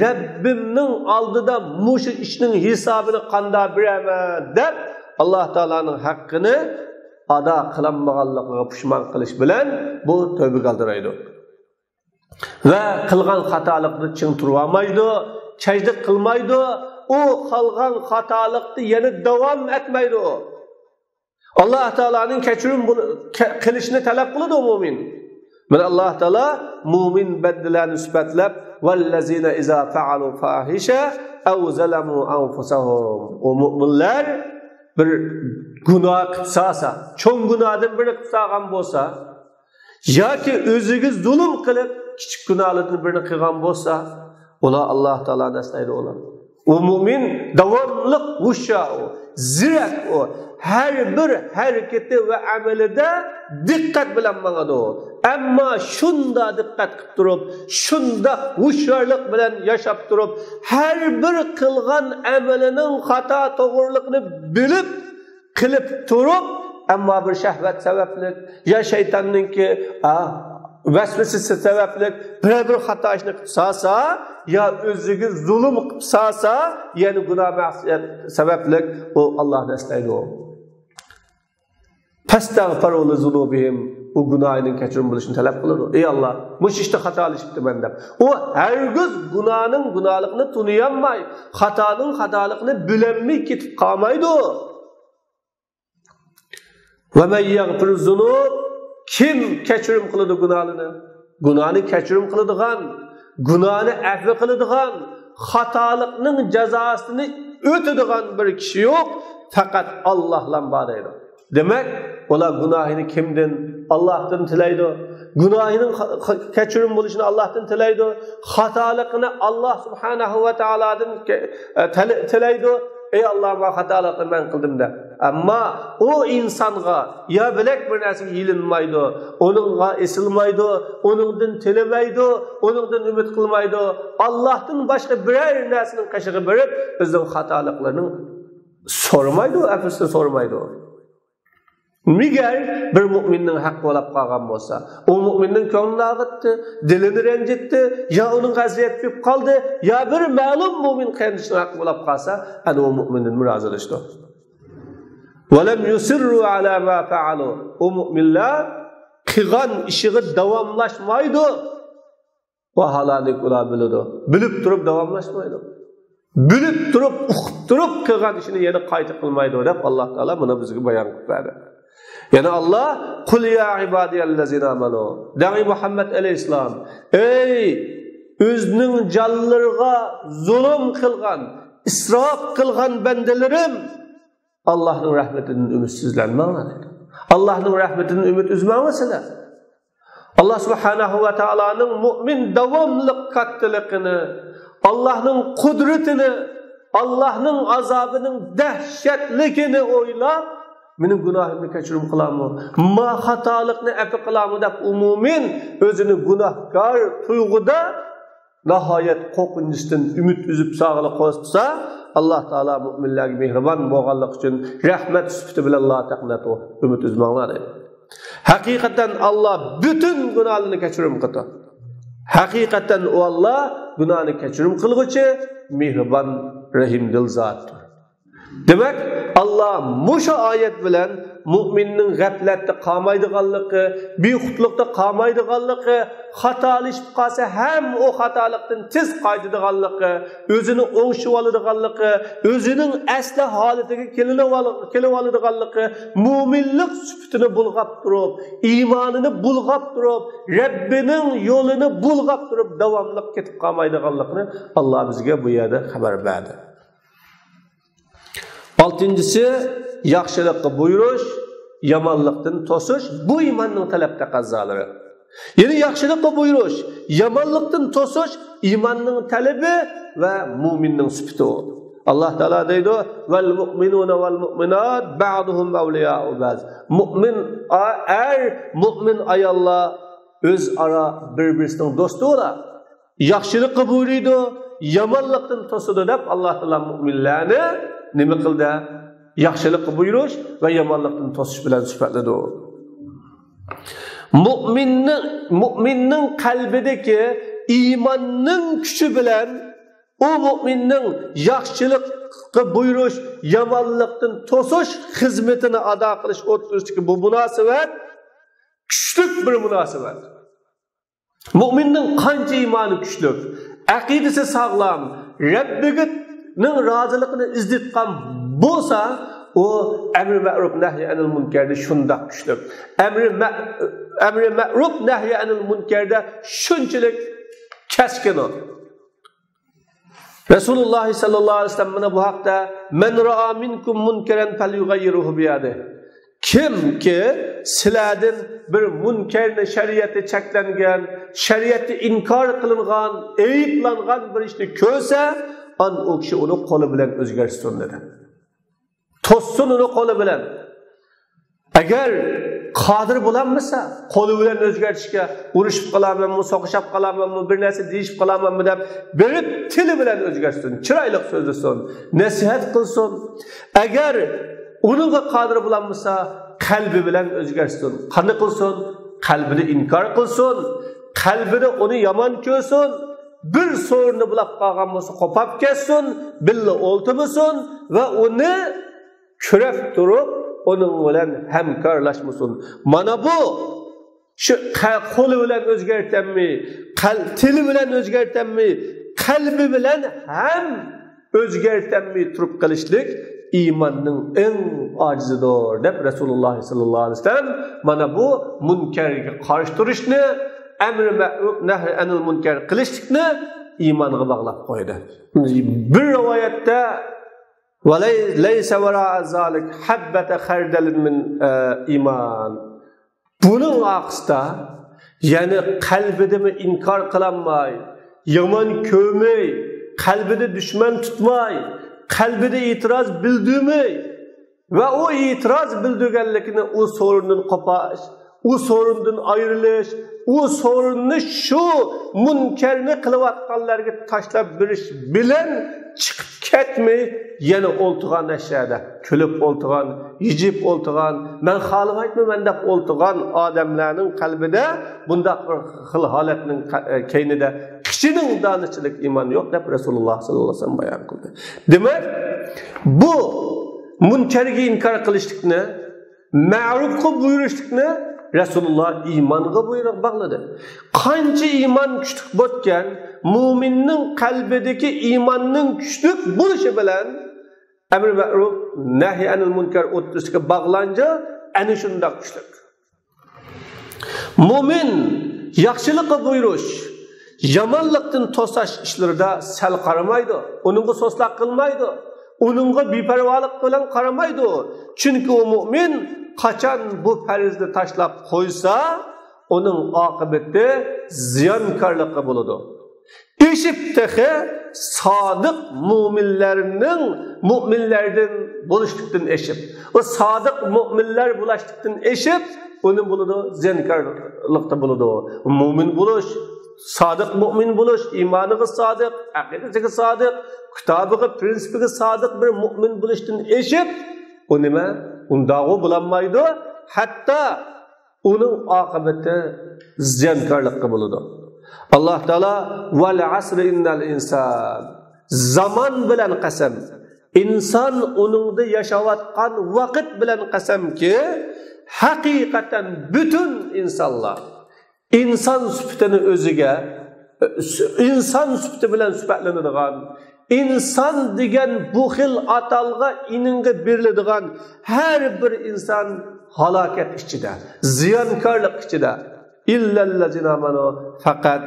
رەببىمنىڭ ئالدىدا مۇشۇ ئىشنىڭ ھېسابىنى قانداق بېرەمەن؟ دەپ، ئاللاھ تائالانىڭ ھەققىنى ئادا قىلالمىغانلىقىغا پۇشمان قىلىش بىلەن بۇ تەۋبىگە ئالدىرايدۇ. ۋە قىلغان خاتالىقىدا چىڭ تۇرۇۋالمايدۇ، كەچلىك قىلمايدۇ. ئۇ قىلغان خاتالىقتا يەنە داۋام ئەتمەيدۇ. ئاللاھ تائالانىڭ كەچۈرۈم بول-، كە-، قىلىشىنى تەلەپ قىلىدۇ مۇئمىن. مانا ئاللاھ تائالا مۇئمىن بەندىلەرنى سۈپەتلەپ، ۋەللەزىنە ئىزا فەئەلۇ فاھىشە ئەۋ زەلەمۇ ئەنفۇسەھۇم. ئۇ مۇئمىنلەر بىر گۇناھ قىلسا، چوڭ گۇناھتىن بىرنى قىلساغان بولسا، ياكى ئۆزىگە زۇلۇم قىلىپ، كىچىك گۇناھلاردىن بىرنى قىلغان بولسا، ئۇلار ئاللاھ تائالانى ئەسلەيدۇ ئۇلار. ئۇ مۇئمىن داۋاملىق ھوشيار ئۇ، زېرەك ئۇ، ھەر بىر ھەرىكىتى ۋە ئەمىلىدە دىققەت بىلەن ماڭىدۇ. ئەمما شۇنداق دىققەت قىلىپ تۇرۇپ، شۇنداق ھوشيارلىق بىلەن ياشاپ تۇرۇپ، ھەر بىر قىلغان ئەمىلىنىڭ خاتا توغرىلىقىنى بىلىپ، قىلىپ تۇرۇپ، ئەمما بىر شەھۋەت سەۋەبلىك يا شەيتاننىڭكى، ئا، ۋەسۋەسىسى سەۋەبلىك بىرەر بىر خاتا ئىشنى قىلىپ سالسا، يا ئۆزىگە زۇلۇم قىلىپ سالسا، يەنى گۇناھ مەسىيەت سەۋەبلىك ئۇ ئاللاھنى ئەسلەيدۇ. فەستەغفەرۇ لىزۇنۇبىھىم، ئۇ گۇناھىنىڭ كەچۈرۈم بولۇشىنى تەلەپ قىلىدۇ. ئەي ئاللاھ، مۇشۇ ئىشتا خاتالىشىپتىمەن دەپ. ئۇ ھەرگىز گۇناھنىڭ گۇناھلىقىنى تونۇيالماي، خاتانىڭ خاتالىقىنى بىلەلمەي كېتىپ قالمايدۇ. ۋە مەن يەغفىرۇ زۇنۇب، كىم كەچۈرۈم قىلىدۇ گۇناھلىرىنى؟ گۇناھنى كەچۈرۈم قىلىدىغان، گۇناھنى ئەپۇ قىلىدىغان، خاتالىقنىڭ جازاسىنى ئۆتىدىغان بىر كىشى يوق، پەقەت ئاللاھلا بار دەيدۇ. دېمەك، ئۇلار گۇناھىنى كىمدىن؟ ئاللاھتىن تىلەيدۇ. گۇناھىنىڭ خا-، خا-، كەچۈرۈم بولۇشىنى ئاللاھتىن تىلەيدۇ. خاتالىقىنى ئاللاھ سۇبھانەھۇ ۋە تائالادىن كە-، ئە، تەل-، تىلەيدۇ. ئەي ئاللاھ، مانا خاتالىقنى مەن قىلدىم دەپ. ئەمما ئۇ ئىنسانغا يا بۆلەك بىر نەرسىگە يېلىنمايدۇ، ئۇنىڭغا ئېسىلمايدۇ، ئۇنىڭدىن تىلىمەيدۇ، ئۇنىڭدىن ئۈمىد قىلمايدۇ. ئاللاھتىن باشقا بىرەر نەرسىنىڭ قېشىغا بېرىپ، ئۆزىنىڭ خاتالىقلىرىنىڭ سورىمايدۇ، ئەپۇسىنى سورىمايدۇ. مەگەر بىر مۆمىننىڭ ھەققى بولاپ قالغان بولسا، ئۇ مۆمىننىڭ كۆڭلىنى ئاغرىتتى، دىلىنى رەنجىتتى، يا ئۇنىڭغا ئەزىيەت بېرىپ قالدى، يا بىر مەلۇم مۆمىن قېرىندىشىنىڭ ھەققى بولاپ قالسا، ئەنە ئۇ مۆمىندىن رازىلىشىدۇ. ۋەلەم يۇسىررۇ ئەلا ما فەئەلۇ. ئۇ مۆمىنلەر قىلغان ئىشىغا داۋاملاشمايدۇ. ۋاھالەنكى ئۇلار بىلىدۇ. بىلىپ تۇرۇپ داۋاملاشمايدۇ. بىلىپ تۇرۇپ، ئۇقۇپ تۇرۇپ قىلغان ئىشىنى يەنە قايتا قىلمايدۇ دەپ ئاللا تائالا مۇنى بىزگە بايان قىلىپ بەردى. يەنە ئاللا، قۇل يا ئىبادىيەللەزىنە ئامەنۇ. دەڭ ئەي مۇھەممەد ئەلەيھىسسالام، ئەي ئۆزىنىڭ جانلىرىغا زۇلۇم قىلغان، ئىسراپ قىلغان بەندىلىرىم، ئاللاھنىڭ رەھمىتىدىن ئۈمىدسىزلەنمەڭلار دەيدۇ. ئاللاھنىڭ رەھمىتىدىن ئۈمىد ئۈزمەڭلار سىلەر. ئاللا سۇبھانەھۇ ۋە تائالانىڭ مۆمىن داۋاملىق كاتتىلىقىنى، ئاللاھنىڭ قۇدرىتىنى، ئاللاھنىڭ ئازابىنىڭ دەھشەتلىكىنى ئويلاپ، مېنىڭ گۇناھىمنى كەچۈرۈم قىلامۇ، ما خاتالىقنى ئەپۇ قىلامۇ دەپ ئۇ مۆمىن ئۆزىنى گۇناھكار تۇيغۇدا ناھايەت قورقۇنچتىن ئۈمىد ئۈزۈپ ساغلىق قوزغىسا، ئاللا تائالا مۆمىنلەرگە مېھرىبان بولغانلىقى ئۈچۈن رەھمەت سۈپىتى بىلەن لا تەقنەتۇ، ئۈمىد ئۈزمەڭلار دەيدۇ. ھەقىقەتەن ئاللا پۈتۈن گۇناھلارنى كەچۈرۈم قىلىدۇ. ھەقىقەتەن ئۇ ئاللا گۇناھنى كەچۈرۈم قىلغۇچى، مېھرىبان، رەھىمدىل زاتتۇر. دېمەك، ئاللا مۇشۇ ئايەت بىلەن مۆمىننىڭ غەپلەتتە قالمايدىغانلىقى، بىخۇدلۇقتا قالمايدىغانلىقى، خاتالىشىپ قالسا ھەم ئۇ خاتالىقتىن تېز قايتىدىغانلىقى، ئۆزىنى ئوڭشىۋالىدىغانلىقى، ئۆزىنىڭ ئەسلى ھالىتىگە كېلىۋال-، كېلىۋالىدىغانلىقى، مۆمىنلىق سۈپىتىنى بۇلغاپ تۇرۇپ، ئىمانىنى بۇلغاپ تۇرۇپ، رەببىنىڭ يولىنى بۇلغاپ تۇرۇپ، داۋاملىق كېتىپ قالمايدىغانلىقىنى ئاللا بىزگە بۇ يەردە خەۋەر بەردى. ئالتىنچىسى، ياخشىلىققا بۇيرۇش، يامانلىقتىن توسۇش، بۇ ئىماننىڭ تەلەپ تەقەززالىرى. يەنى ياخشىلىققا بۇيرۇش، يامانلىقتىن توسۇش ئىماننىڭ تەلىپى ۋە مۆمىننىڭ سۈپىتى ئۇ. ئاللا تائالا دەيدۇ، ۋەل مۇئمىنۇنە ۋەل مۇئمىنات بەئدۇھۇم ئەۋلىيائۇ بەئد. مۆمىن ئا-، ئەر، مۆمىن ئاياللار ئۆزئارا بىر-بىرسىنىڭ دوستى ئۇلار. ياخشىلىققا بۇيرۇيدۇ، يامانلىقتىن توسىدۇ دەپ، ئاللا تائالا مۆمىنلەرنى نېمە قىلدى؟ ياخشىلىققا بۇيرۇش ۋە يامانلىقتىن توسۇش بىلەن سۈپەتلىدى. مۆمىننىڭ، مۆمىننىڭ قەلبىدىكى ئىماننىڭ كۈچى بىلەن ئۇ مۆمىننىڭ ياخشىلىققا بۇيرۇش، يامانلىقتىن توسۇش خىزمىتىنى ئادا قىلىش ئوتتۇرىسىدىكى بۇ مۇناسىۋەت كۈچلۈك بىر مۇناسىۋەت. مۆمىننىڭ قانچە ئىمانى كۈچلۈك، ئەقىدىسى ساغلام، رەببىنىڭ رازىلىقىنى ئىزدەيدىغان بولسا، ئۇ ئەمرى مەرۇپ نەھيى ئەنىل مۇنكەردە شۇنداق كۈچلۈك. ئەمرى مە-، ئەمرى مەرۇپ نەھيى ئەنىل مۇنكەردە شۇنچىلىك كەسكىن ئۇ. رەسۇلۇللا سەللەللاھۇ ئەلەيھى ۋەسەللەم مانا بۇ ھەقتە، مەن رائا مىنكۇم مۇنكەرەن فەليۇغەييىرھۇ بىيەدىھ. كىمكى سىلەردىن بىر مۇنكەرنى، شەرىئەتتە چەكلەنگەن، شەرىئەتتە ئىنكار قىلىنغان، ئەيىبلەنگەن بىر ئىشنى كۆرسە، ئان ئۇ كىشى ئۇنى قولى بىلەن ئۆزگەرتسۇن دېدى. توسسۇن ئۇنى قولى بىلەن. ئەگەر قادىر بولالمىسا، قولى بىلەن ئۆزگەرتىشكە، ئۇرۇشۇپ قالامەنمۇ، سوقۇشۇپ قالامەنمۇ، بىر نەرسە دېيىشىپ قالامەنمۇ دەپ بېرىپ، تىلى بىلەن ئۆزگەرتسۇن، چىرايلىق سۆزلىسۇن، نەسىھەت قىلسۇن. ئەگەر ئۇنىڭغا قادىر بولالمىسا، قەلبى بىلەن ئۆزگەرتسۇن. قانداق قىلسۇن؟ قەلبىدە ئىنكار قىلسۇن، قەلبىدە ئۇنى يامان كۆرسۇن، بىر سورۇندا بولاپ قالغان بولسا، قوپاپ كەتسۇن، بىللە ئولتۇرمىسۇن ۋە ئۇنى كۆرۈپ تۇرۇپ، ئۇنىڭ بىلەن ھەمكارلاشمىسۇن. مانا بۇ شۇ قە-، قولى بىلەن ئۆزگەرتەلمەي، قەل-، تىلى بىلەن ئۆزگەرتەلمەي، قەلبى بىلەن ھەم ئۆزگەرتەلمەي تۇرۇپ قېلىشلىق ئىماننىڭ ئەڭ ئاجىزىدۇر، دەپ رەسۇلۇللا سەللەللاھۇ ئەلەيھى ۋەسەللەم مانا بۇ مۇنكەرگە قارشى تۇرۇشنى، ئەمرى مەرۇپ نەھي ئەنىل مۇنكەر قىلىشلىقنى ئىمانغا باغلاپ قويدى. بىر رىۋايەتتە، ۋەلەي-، لەيسە ۋەرائە زالىك ھەببەتە خەردەلىن مىن، ئە، ئىمان. بۇنىڭ ئارقىسىدا، يەنى قەلبىدىمۇ ئىنكار قىلالماي، يامان كۆرمەي، قەلبىدە دۈشمەن تۇتماي، قەلبىدە ئېتىراز بىلدۈرمەي، ۋە ئۇ ئېتىراز بىلدۈرگەنلىكىنى ئۇ سورۇندىن قوپاش، ئۇ سورۇندىن ئايرىلىش، ئۇ سورۇننى شۇ مۇنكەرنى قىلىۋاتقانلارغا تاشلاپ بېرىش بىلەن چىقىپ كەتمەي، يەنە ئولتۇرغان ئەشيادا كۈلۈپ ئولتۇرغان، ھىجىيىپ ئولتۇرغان، مەن خالىمايتمەن دەپ ئولتۇرغان ئادەملەرنىڭ قەلبىدە بۇنداق بىر خىل ھالەتنىڭ كەينىدە كىشىنىڭ دانىشىلىك ئىمان يوق دەپ رەسۇلۇللاھ ساللاللاھۇ ئەلەيھى ۋەسەللەم بايان قىلدى. دېمەك، بۇ مۇنكەرگە ئىنكار قىلىشلىقنى، مەرۇپقا بۇيرۇشلۇقنى رەسۇلۇللاھ ئىمانغا بۇيرۇپ باغلىدى. قانچە ئىمان كۈچلۈك بوتكەن، مۇئمىننىڭ قەلبىدىكى ئىماننىڭ كۈچلۈك بولۇشى بىلەن ئەمر مەرۇپ، نەھي ئەنىل مۇنكەر ئوتتۇرىسىدىكى باغلانچا ئەنە شۇنداق كۈچلۈك. مۇئمىن ياخشىلىققا بۇيرۇش، يامانلىقتىن توساش ئىشلىرىدا سەل قارىمايدۇ، ئۇنىڭغا سۇسلۇق قىلمايدۇ، ئۇنىڭغا بىپەرۋالىق بىلەن قارىمايدۇ. چۈنكى ئۇ مۇئمىن قاچان بۇ پەرزنى تاشلاپ قويسا، ئۇنىڭ ئاقىۋىتى زىيانكارلىققا بولىدۇ. ئېشىپ تېخى سادىق مۇئمىنلەرنىڭ مۇئمىنلەردىن بولۇشلۇقتىن ئېشىپ، ئۇ سادىق مۇئمىنلەر بولۇشلۇقتىن ئېشىپ، ئۇنى بولىدۇ زىيانكارلىقتا بولىدۇ. مۇئمىن بولۇش، سادىق مۇئمىن بولۇش، ئىمانىغا سادىق، ئەقىدىسىگە سادىق، كىتابىغا، پرىنسىپىگە سادىق بىر مۇئمىن بولۇشتىن ئېشىپ، ئۇ نېمە؟ ئۇنداقغۇ بولالمايدۇ. ھەتتا ئۇنىڭ ئاقىۋىتى زىيانكارلىققا بولىدۇ. ئاللاھ تائالا، «ۋەل ئەسرى ئىننەل ئىنسان»، زامان بىلەن قەسەم، ئىنسان ئۇنىڭدا ياشاۋاتقان ۋاقىت بىلەن قەسەمكى، ھەقىقەتەن پۈتۈن ئىنسانلار ئىنسان سۈپىتىنى ئۆزىگە، ئىنسان سۈپىتى بىلەن سۈپەتلىنىدىغان، ئىنسان دېگەن بۇ خىل ئاتالغا، ئىنىڭغا بېرىلىدىغان ھەر بىر ئىنسان ھالاكەت ئىچىدە، زىيانكارلىق ئىچىدە. ئىللەللەزىنە ئامەنۇ، پەقەت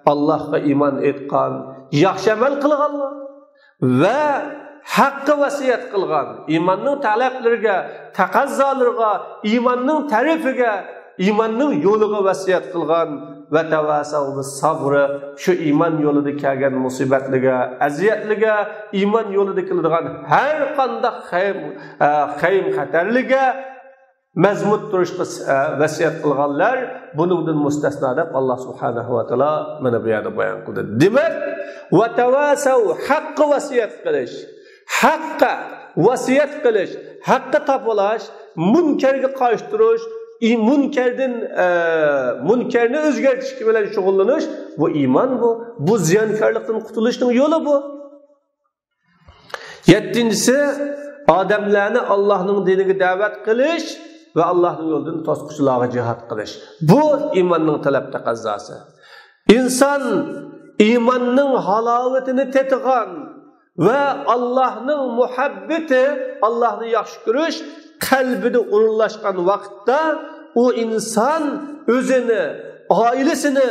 ئاللاھقا ئىمان ئېيتقان، ياخشى ئەمەل قىلغانلار ۋە ھەققە ۋەسىيەت قىلغان، ئىماننىڭ تەلەپلىرىگە، تەقەززالىرىغا، ئىماننىڭ تەرىپىگە، ئىماننىڭ يولىغا ۋەسىيەت قىلغان، ۋە تەۋاسەۋ بىس سەبر، شۇ ئىمان يولىدا كەلگەن مۇسىبەتلىرىگە، ئەزىيەتلىرىگە، ئىمان يولىدا كېلىدىغان ھەر قانداق خەيم-، ئە، خەيم خەتەرلىرىگە مەزمۇت تۇرۇشقا، ئە، ۋەسىيەت قىلغانلار بۇنىڭدىن مۇستەسنا دەپ ئاللاھ سۇبھانەھۇ ۋە تائالا مانا بۇ يەردە بايان قىلدى. دېمەك، ۋە تەۋاسەۋ، ھەققە ۋەسىيەت قىلىش، ھەققە ۋەسىيەت قىلىش، ھەققە تاپىلاش، مۇنكەرگە قارشى تۇرۇش، ئى-، مۇنكەردىن، ئە، مۇنكەرنى ئۆزگەرتىش بىلەن شۇغۇللىنىش، بۇ ئىمان بۇ. بۇ زىيانكارلىقتىن قۇتۇلۇشنىڭ يولى بۇ. يەتتىنچىسى، ئادەملەرنى ئاللاھنىڭ دىنىگە دەۋەت قىلىش ۋە ئاللاھنىڭ يولىدىن توسقۇچىلارغا جىھاد قىلىش. بۇ ئىماننىڭ تەلەپ تەقەززاسى. ئىنسان ئىماننىڭ ھالاۋىتىنى تېتىغان ۋە ئاللاھنىڭ مۇھەببىتى، ئاللاھنى ياخشى كۆرۈش قەلبىدە ئورۇنلاشقان ۋاقىتتا، ئۇ ئىنسان ئۆزىنى، ئائىلىسىنى،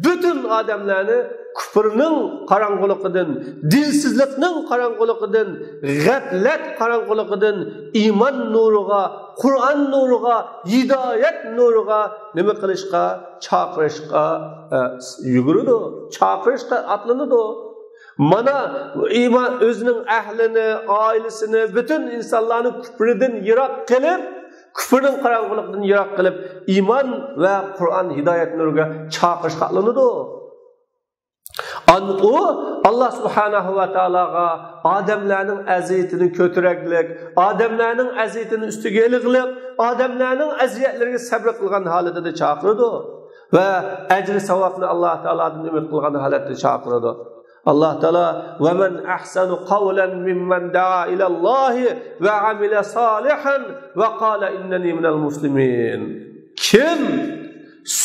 پۈتۈن ئادەملەرنى كۇپرنىڭ قاراڭغۇلۇقىدىن، دىنسىزلىقنىڭ قاراڭغۇلۇقىدىن، غەپلەت قاراڭغۇلۇقىدىن ئىمان نۇرىغا، قۇرئان نۇرىغا، ھىدايەت نۇرىغا نېمە قىلىشقا؟ چاقىرىشقا، ئە، يۈگۈرىدۇ، چاقىرىشقا ئاتلىنىدۇ. مانا ئىمان ئۆزىنىڭ ئەھلىنى، ئائىلىسىنى، پۈتۈن ئىنسانلارنى كۇپرىدىن يىراق قىلىپ، كۇپرنىڭ قاراڭغۇلۇقىدىن يىراق قىلىپ، ئىمان ۋە قۇرئان ھىدايەت نۇرىغا چاقىرىشقا ئاتلىنىدۇ. ئان-، ئۇ ئاللاھ سۇبھانەھۇ ۋە تائالاغا ئادەملەرنىڭ ئەزىيىتىنى كۆتۈرەكلىك، ئادەملەرنىڭ ئەزىيىتىنى ئۈستىگە ئېلىغلىق، ئادەملەرنىڭ ئەزىيەتلىرىگە سەبرى قىلغان ھالىتىدە چاقىرىدۇ ۋە ئەجرى ساۋابنى ئاللاھ تائالادىن ئۈمىد قىلغان ھالەتتە چاقىرىدۇ. ئاللاھ تائالا، «ۋە مەن ئەھسەنۇ قەۋلەن مىممەن دەئا ئىلەللاھى ۋە ئەمىلە سالىھەن ۋە قالە ئىننەنى مىنەل مۇسلىمىن.» كىم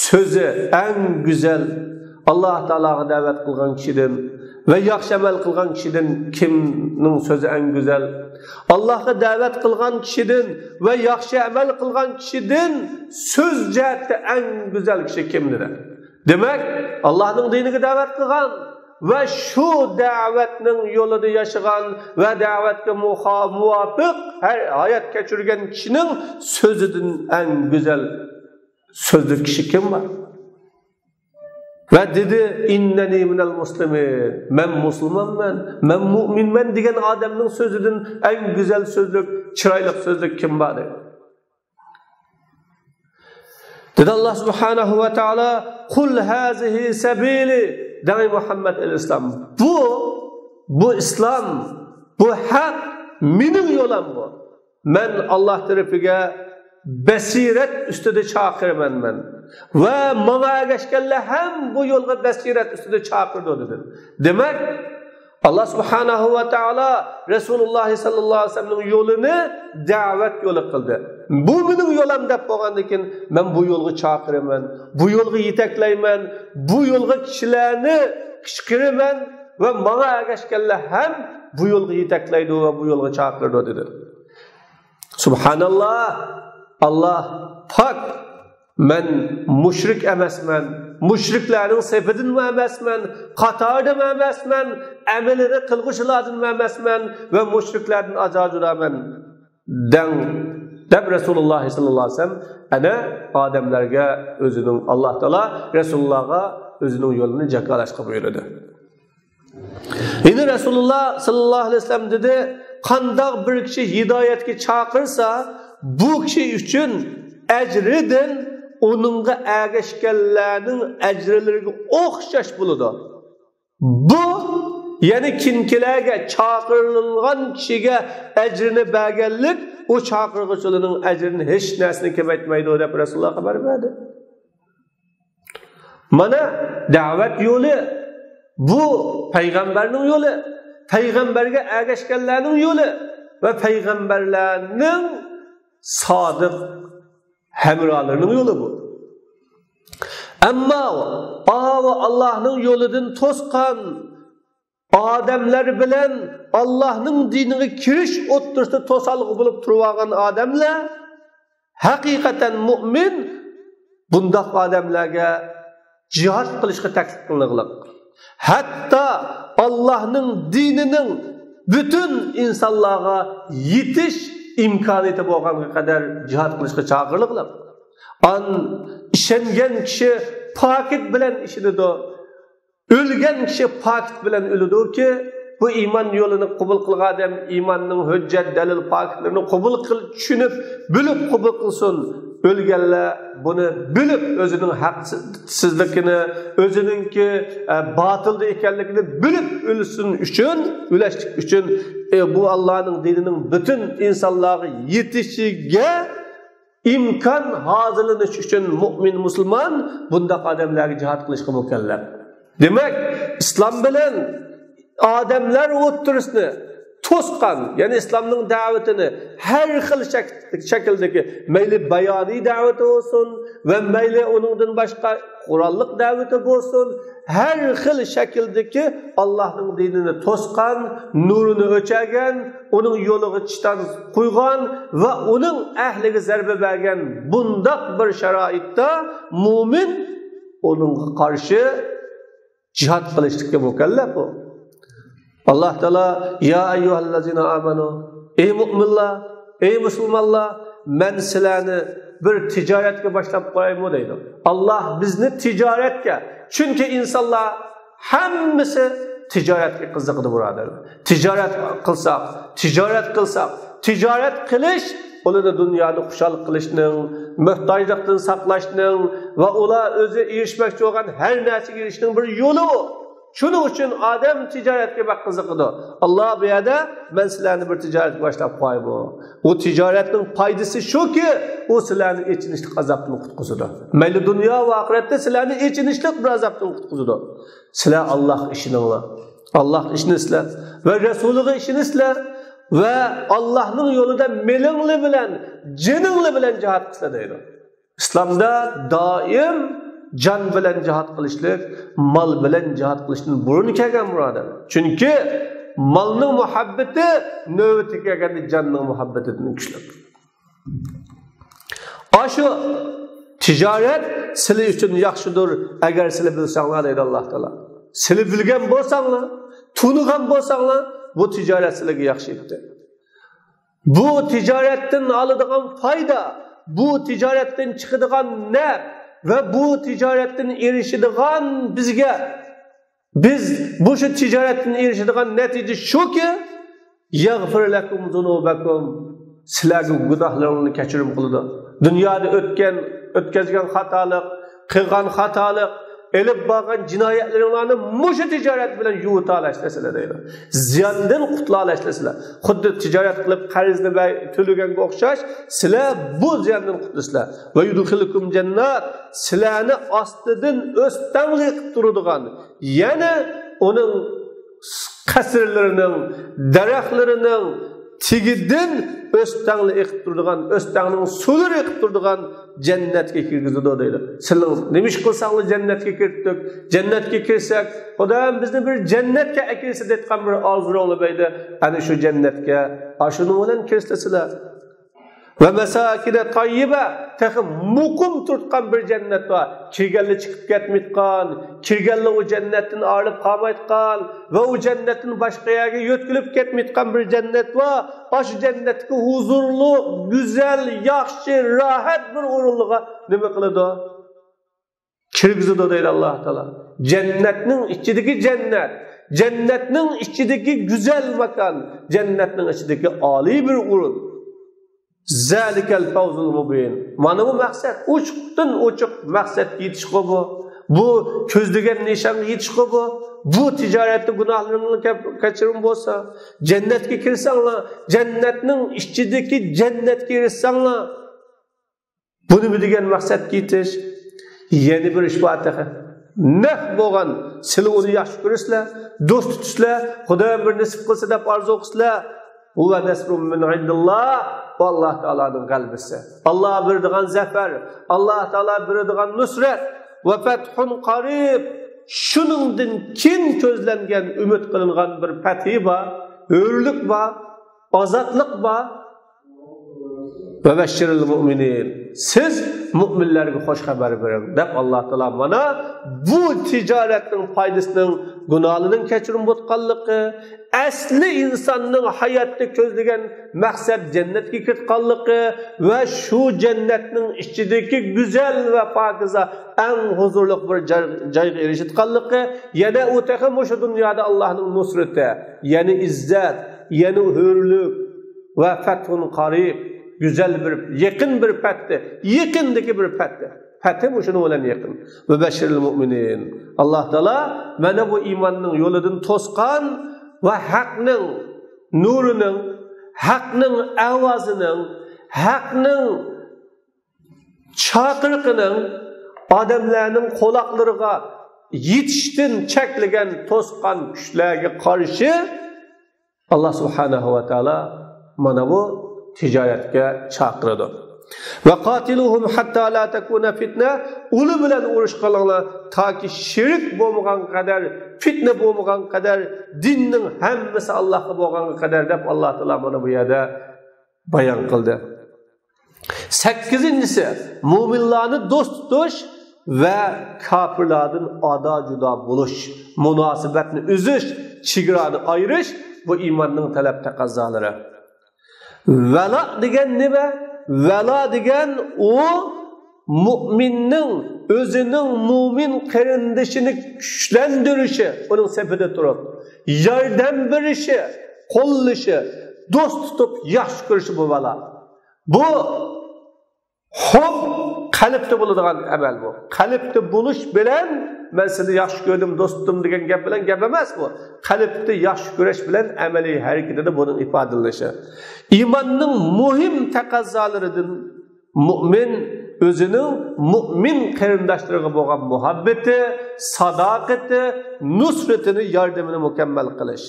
سۆزى ئەڭ گۈزەل، ئاللاھ تائالاغا دەۋەت قىلغان كىشىدىن ۋە ياخشى ئەمەل قىلغان كىشىدىن كىمنىڭ سۆزى ئەڭ گۈزەل؟ ئاللاھقا دەۋەت قىلغان كىشىدىن ۋە ياخشى ئەمەل قىلغان كىشىدىن سۆز جەھەتتە ئەڭ گۈزەل كىشى كىم؟ دېدى. دېمەك، ئاللاھنىڭ دىنىگە دەۋەت قىلغان ۋە شۇ دەۋەتنىڭ يولىدا ياشىغان ۋە دەۋەتكە مۇخا-، مۇۋاپىق ھەر ھايات كەچۈرگەن كىشىنىڭ سۆزىدىن ئەڭ گۈزەل سۆزلۈك كىشى كىم بار؟ ۋە دېدى، «ئىننەنى مىنەل مۇسلىمىن، مەن مۇسۇلمانمەن، مەن مۇئمىنمەن» دېگەن ئادەمنىڭ سۆزىدىن ئەڭ گۈزەل سۆزلۈك، چىرايلىق سۆزلۈك كىم بار؟ دېدى. دېدى ئاللا سۇبھانەھۇ ۋە تائالا، «قۇل ھازىھى سەبىلى»، دەڭ مۇھەممەد ئەلەيھىسسالام، بۇ، بۇ ئىسلام، بۇ ھەق، مېنىڭ يولۇم بۇ. مەن ئاللا تەرىپىگە بەسىرەت ئۈستىدە چاقىرىمەن مەن. ۋە ماڭا ئەگەشكەنلەر ھەم بۇ يولغا بەسىرەت ئۈستىدە چاقىرىدۇ، دېدى. دېمەك، ئاللا سۇبھانەھۇ ۋە تائالا رەسۇلۇللا ساللاللاھۇ ئەلەيھى ۋەسەللەمنىڭ يولىنى دەۋەت يولى قىلدى. بۇ مېنىڭ يولۇم دەپ بولغاندىن كېيىن، مەن بۇ يولغا چاقىرىمەن، بۇ يولغا يېتەكلەيمەن، بۇ يولغا كىشىلەرنى قىچقىرىمەن ۋە ماڭا ئەگەشكەنلەر ھەم بۇ يولغا يېتەكلەيدۇ ۋە بۇ يولغا چاقىرىدۇ، دېدى. سۇبھاناللا، ئاللا پاك، مەن مۇشرىك ئەمەسمەن، مۇشرىكلارنىڭ سېپىدىنمۇ ئەمەسمەن، قاتارىدىنمۇ ئەمەسمەن، ئەمىلىنى قىلغۇچىلاردىنمۇ ئەمەسمەن ۋە مۇشرىكلاردىن ئازادە جۇدامەن، دەڭ، دەپ رەسۇلۇللا ساللاللاھۇ ئەلەيھى ۋەسەللەم ئەنە ئادەملەرگە ئۆزىنىڭ، ئاللا تائالا رەسۇلۇللاغا ئۆزىنىڭ يولىنى جاكارلاشقا بۇيرۇدى. يەنە رەسۇلۇللا ساللاللاھۇ ئەلەيھى ۋەسەللەم دېدى، قانداق بىر كىشى ھىدايەتكە چاقىرسا، بۇ كىشى ئۈچۈن ئەجرىدىن ئۇنىڭغا ئەگەشكەنلەرنىڭ ئەجىرلىرىگە ئوخشاش بولىدۇ. بۇ، يەنى كېيىنكىلەرگە، چاقىرىلغان كىشىگە ئەجرىنى بەرگەنلىك ئۇ چاقىرغۇچىلارنىڭ ئەجرىنى ھېچ نەرسىنى كېمەيتمەيدۇ، دەپ رەسۇلۇللا خەۋەر بەردى. مانا دەۋەت يولى، بۇ پەيغەمبەرنىڭ يولى، پەيغەمبەرگە ئەگەشكەنلەرنىڭ يولى ۋە پەيغەمبەرلەرنىڭ سادىق ھەمراھلىرىنىڭ يولى بۇ. ئەمما ئاۋۇ ئاللاھنىڭ يولىدىن توسقان ئادەملەر بىلەن ئاللاھنىڭ دىنىغا كىرىش ئوتتۇرىسىدا توسالغۇ بولۇپ تۇرۇۋالغان ئادەملەر ھەقىقەتەن مۇئمىن، بۇنداق ئادەملەرگە جىھاد قىلىشقا تەكلىپ قىلىنغلىق. ھەتتا ئاللاھنىڭ دىنىنىڭ پۈتۈن ئىنسانلارغا يېتىش ئىمكانىيىتى بولغانغا قەدەر جىھاد قىلىشقا چاقىرىلغلىق. ئان ئىشەنگەن كىشى پاكىت بىلەن ئىشىنىدۇ. ئۆلگەن كىشى پاكىت بىلەن ئۆلىدۇكى، بۇ ئىمان يولىنى قوبۇل قىلغان ئادەم ئىماننىڭ ھۆججەت، دەلىل، پاكىتلىرىنى قوبۇل قىل-، چۈشىنىپ، بىلىپ قوبۇل قىلسۇن. ئۆلگەنلەر بۇنى بىلىپ، ئۆزىنىڭ ھەقسىزلىكىنى، ئۆزىنىڭكى، ئە، باتىلدا ئىكەنلىكىنى بىلىپ ئۆلسۇن ئۈچۈن، ئۆلەشلىك ئۈچۈن، ئە، بۇ ئاللانىڭ دىنىنىڭ پۈتۈن ئىنسانلارغا يېتىشىگە ئىمكان ھازىرلىنىش ئۈچۈن مۇئمىن مۇسۇلمان بۇنداق ئادەملەرگە جىھاد قىلىشقا مۇكەللەپ. دېمەك، ئىسلام بىلەن ئادەملەر ئوتتۇرىسىنى توسقان، يەنى ئىسلامنىڭ دەۋىتىنى ھەر خىل شەك-، شەكىلدىكى، مەيلى بايانىي دەۋىتى بولسۇن ۋە مەيلى ئۇنىڭدىن باشقا قوراللىق دەۋىتى بولسۇن، ھەر خىل شەكىلدىكى ئاللاھنىڭ دىنىنى توسقان، نۇرىنى ئۆچۈرگەن، ئۇنىڭ يولىغا چىشتان قويغان ۋە ئۇنىڭ ئەھلىگە زەربە بەرگەن بۇنداق بىر شارائىتتا مۇئمىن ئۇنىڭغا قارشى جىھاد قىلىشلىققا مۇكەللەپ ئۇ. ئاللا تائالا، يا ئەييۇھەللەزىنە ئامەنۇ، ئەي مۇئمىنلار، ئەي مۇسۇلمانلار، مەن سىلەرنى بىر تىجارەتكە باشلاپ قويايمۇ دەيدۇ. ئاللا بىزنى تىجارەتكە، چۈنكى ئىنسانلار ھەممىسى تىجارەتكە قىزىقىدۇ، بۇرادەرلەر. تىجارەت قىلساق، تىجارەت قىلساق، تىجارەت قىلىش ئۇلارنى دۇنيادا خۇشال قىلىشنىڭ، موھتاجلىقتىن ساقلاشنىڭ ۋە ئۇلار ئۆزى ئېرىشمەكچى بولغان ھەر نەرسىگە ئېرىشىشنىڭ بىر يولى ئۇ. شۇنىڭ ئۈچۈن ئادەم تىجارەتكە بەك قىزىقىدۇ. ئاللا بۇ يەردە، مەن سىلەرنى بىر تىجارەتكە باشلاپ قويايمۇ؟ ئۇ تىجارەتنىڭ پايدىسى شۇكى، ئۇ سىلەرنى ئېچىنىشلىق ئازابتىن قۇتقۇزىدۇ. مەيلى دۇنيا ۋە ئاخىرەتتە سىلەرنى ئېچىنىشلىق بىر ئازابتىن قۇتقۇزىدۇ. سىلەر ئاللاغا ئىشىنىڭلار. ئاللاغا ئىشىنىسىلەر ۋە رەسۇلىغا ئىشىنىسىلەر ۋە ئاللاھنىڭ يولىدا مېلىڭلار بىلەن، جېنىڭلار بىلەن جىھاد قىلىسىلەر دەيدۇ. ئىسلامدا دائىم جان بىلەن جىھاد قىلىشلىق، مال بىلەن جىھاد قىلىشتىن بۇرۇن كەلگەن، بۇرادەر. چۈنكى مالنىڭ مۇھەببىتى نۆۋىتىگە كەلگەندە جاننىڭ مۇھەببىتىدىن كۈچلۈك. ئاشۇ تىجارەت سىلى ئۈچۈن ياخشىدۇر، ئەگەر سىلى بىلسەڭلار، دەيدۇ ئاللا تائالا. سىلى بىلگەن بولساڭلار، تونۇغان بولساڭلار، بۇ تىجارەت سىلىگە ياخشى ئىدى. بۇ تىجارەتتىن ئالىدىغان پايدا، بۇ تىجارەتتىن چىقىدىغان نەپ، ۋە بۇ تىجارەتتىن ئېرىشىدىغان بىزگە، بىز بۇ شۇ تىجارەتتىن ئېرىشىدىغان نەتىجە شۇكى، يەغفىر لەكۇم زۇنۇبەكۇم، سىلەرگە گۇناھلىرىڭلارنى كەچۈرۈم قىلىدۇ. دۇنيادا ئۆتكەن، ئۆتكۈزگەن خاتالىق، قىلغان خاتالىق، ئېلىپ بارغان جىنايەتلىرىڭلارنى مۇشۇ تىجارەت بىلەن يۇۋۇتالاشلىسىلەر دەيدۇ. زىياندىن قۇتۇلالاشلىسىلەر. خۇددى تىجارەت قىلىپ قەرزنى بەر-، تۆلىگەنگە ئوخشاش، سىلەر بۇ زىياندىن قۇتۇلىسىلەر. ۋە يۇدخىلكۇم جەننات، سىلەرنى ئاستىدىن ئۆستەڭلىق قىلىپ تۇرىدىغان، يەنە ئۇنىڭ قەسىرلىرىنىڭ، دەرەخلىرىنىڭ تېگىدىن ئۆستەڭلەر ئېقىپ تۇرىدىغان، ئۆستەڭنىڭ سۇلىرى ئېقىپ تۇرىدىغان جەننەتكە كىرگۈزىدۇ دەيدۇ. سىلەر نېمە ئىش قىلساڭلار جەننەتكە كىرىپتۇق، جەننەتكە كىرسەك، خۇدايىم بىزنى بىر جەننەتكە ئەكىرسە دەيدىغان بىر ئارزۇلىرىڭلار بەيدى. ئەنە شۇ جەننەتكە ئاشۇنىڭ بىلەن كىرسىلە سىلەر. ۋە مەساكىنە تاييىبە، تېخى مۇقىم تۇرتقان بىر جەننەت بار. كىرگەنلا چىقىپ كەتمەيدىغان، كىرگەنلا ئۇ جەننەتتىن ئايرىلىپ قالمايدىغان ۋە ئۇ جەننەتتىن باشقا يەرگە يۆتكىلىپ كەتمەيدىغان بىر جەننەت بار. ئاشۇ جەننەتتىكى ھۇزۇرلۇق، گۈزەل، ياخشى، راھەت بىر ئورۇنلىرىغا نېمە قىلىدۇ؟ كىرگۈزىدۇ دەيدۇ ئاللاھ تائالا. جەننەتنىڭ ئىچىدىكى جەننەت، جەننەتنىڭ ئىچىدىكى گۈزەل ماكان، جەننەتنىڭ ئىچىدىكى ئالىي بىر ئورۇن. زالىكەل فەۋزۇل مۇبىن. مانا بۇ مەقسەت، ئوچۇقتىن ئوچۇق مەقسەتكە يېتىشقۇ بۇ. بۇ كۆزلىگەن نىشانغا يېتىشقۇ بۇ. بۇ تىجارەتتە گۇناھلىرىڭلار كەپ-، كەچۈرۈم بولسا، جەننەتكە كىرسەڭلار، جەننەتنىڭ ئىچىدىكى جەننەتكە ئېرىشسەڭلار، بۇ نېمە دېگەن مەقسەتكە يېتىش؟ يەنە بىر ئىش بار تېخى. نەق بولغان، سىلى ئۇنى ياخشى كۆرىسىلەر، دوست تۇتىسىلەر، خۇدايىم بىر نېسىپ قىلسا دەپ ئارزۇ قىلىسىلەر. ھۇۋە نەسرۇم مىن ئىندىللاھ، بۇ ئاللاھ تائالانىڭ غەلىبىسى. ئاللاھ بېرىدىغان زەپەر، ئاللاھ تائالا بېرىدىغان نۇسرەت. ۋە فەتھۇن قەرىب، شۇنىڭدىن كېيىن كۆزلەنگەن، ئۈمىد قىلىنغان بىر پەتھى بار، ھۆرلۈك بار، ئازادلىق بار. ۋە بەششىرىل مۇئمىنىن، سىز مۇئمىنلەرگە خوش خەۋەر بېرىڭ، دەپ ئاللاھ تائالا مانا بۇ تىجارەتنىڭ پايدىسىنىڭ، گۇناھلىرىنىڭ كەچۈرۈم بولغانلىقى، ئەسلى ئىنساننىڭ ھاياتتا كۆزلىگەن مەقسەت جەننەتكە كىرىدىغانلىقى ۋە شۇ جەننەتنىڭ ئىچىدىكى گۈزەل ۋە پاكىزە، ئەڭ ھۇزۇرلۇق بىر جاي-، جايغا ئېرىشىدىغانلىقى، يەنە ئۇ تېخى مۇشۇ دۇنيادا ئاللاھنىڭ نۇسرىتى، يەنى ئىززەت، يەنە ھۆرلۈك، ۋە فەتھۇن قەرىب، گۈزەل بىر، يېقىن بىر پەتتى، يېقىندىكى بىر پەتتى. پەتھى مۇشۇنىڭ بىلەن يېقىن. ۋە بەششىرىل مۇئمىنىن. ئاللاھ تائالا مانا بۇ ئىماننىڭ يولىدىن توسقان ۋە ھەقنىڭ نۇرىنىڭ، ھەقنىڭ ئاۋازىنىڭ، ھەقنىڭ چاقىرىقىنىڭ ئادەملەرنىڭ قۇلاقلىرىغا يېتىشتىن چەكلىگەن توسقان كۈچلەرگە قارشى ئاللاھ سۇبھانەھۇ ۋە تائالا مانا بۇ تىجارەتكە چاقىرىدۇ. ۋە قاتىلۇھۇم ھەتتا لا تەكۇنە فىتنە، ئۇلار بىلەن ئۇرۇش قىلىڭلار، تاكى شىرك بولمىغان قەدەر، فىتنە بولمىغان قەدەر، دىننىڭ ھەممىسى ئاللاھقا بولغانغا قەدەر، دەپ ئاللاھ تائالا مانا بۇ يەردە بايان قىلدى. سەككىزىنچىسى، مۇئمىنلارنى دوست تۇتۇش ۋە كاپىرلاردىن ئادا-جۇدا بولۇش، مۇناسىۋەتنى ئۈزۈش، چېگرانى ئايرىش، بۇ ئىماننىڭ تەلەپ تەقەززالىرى. ۋەلا دېگەن نېمە؟ ۋەلا دېگەن ئۇ مۇئمىننىڭ ئۆزىنىڭ مۇئمىن قېرىندىشىنى كۈچلەندۈرۈشى، ئۇنىڭ سېپىدە تۇرۇپ ياردەم بېرىشى، قوللىشى، دوست تۇتۇپ ياخشى كۆرۈشى بۇ ۋەلا. بۇ ھۇب قەلبتە بولىدىغان ئەمەل بۇ. قەلبتە بولۇش بىلەن، مەن سېنى ياخشى كۆردۈم، دوستۇم دېگەن گەپ بىلەن گەپ ئەمەس بۇ. قەلبتە ياخشى كۆرۈش بىلەن ئەمەلىي ھەرىكىتىدە بۇنىڭ ئىپادىلىنىشى. ئىماننىڭ مۇھىم تەقەززالىرىدىن مۇئمىن ئۆزىنىڭ مۇئمىن قېرىنداشلىرىغا بولغان مۇھەببىتى، ساداقىتى، نۇسرىتىنى، ياردىمىنى مۇكەممەل قىلىش.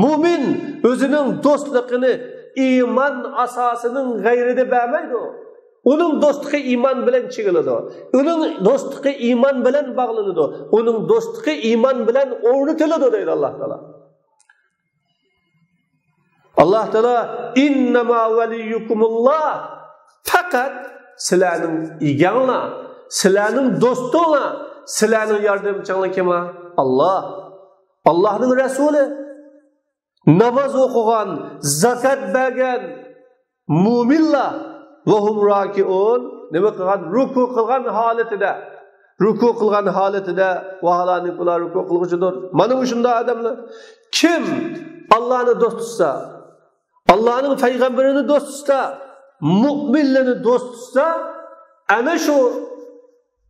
مۇئمىن ئۆزىنىڭ دوستلۇقىنى ئىمان ئاساسىنىڭ غەيرىدە بەرمەيدۇ. ئۇنىڭ دوستلۇقى ئىمان بىلەن چىگىلىدۇ. ئۇنىڭ دوستلۇقى ئىمان بىلەن باغلىنىدۇ. ئۇنىڭ دوستلۇقى ئىمان بىلەن ئورنىتىلىدۇ، دەيدۇ ئاللاھ تائالا. ئاللاھ تائالا، «ئىننەما ۋەلىييۇكۇمۇللاھ»، پەقەت سىلەرنىڭ ئىگەڭلار، سىلەرنىڭ دوستۇڭلار، سىلەرنىڭ ياردەمچىڭلار كىم؟ ئاللاھ. ئاللاھنىڭ رەسۇلى، ناماز ئوقۇغان، زاكات بەرگەن مۇئمىنلار، ۋەھۇم راكىئۇن، نېمە قىلغان؟ رۇكۇ قىلغان ھالىتىدە. رۇكۇ قىلغان ھالىتىدە، ۋاھالانىكۇلار رۇكۇ قىلغۇچىدۇر. مانا مۇشۇنداق ئادەملەر. كىم ئاللانى دوست تۇتسا، ئاللانىڭ پەيغەمبىرىنى دوست تۇتسا، مۇئمىنلىرىنى دوست تۇتسا، ئەنە شۇ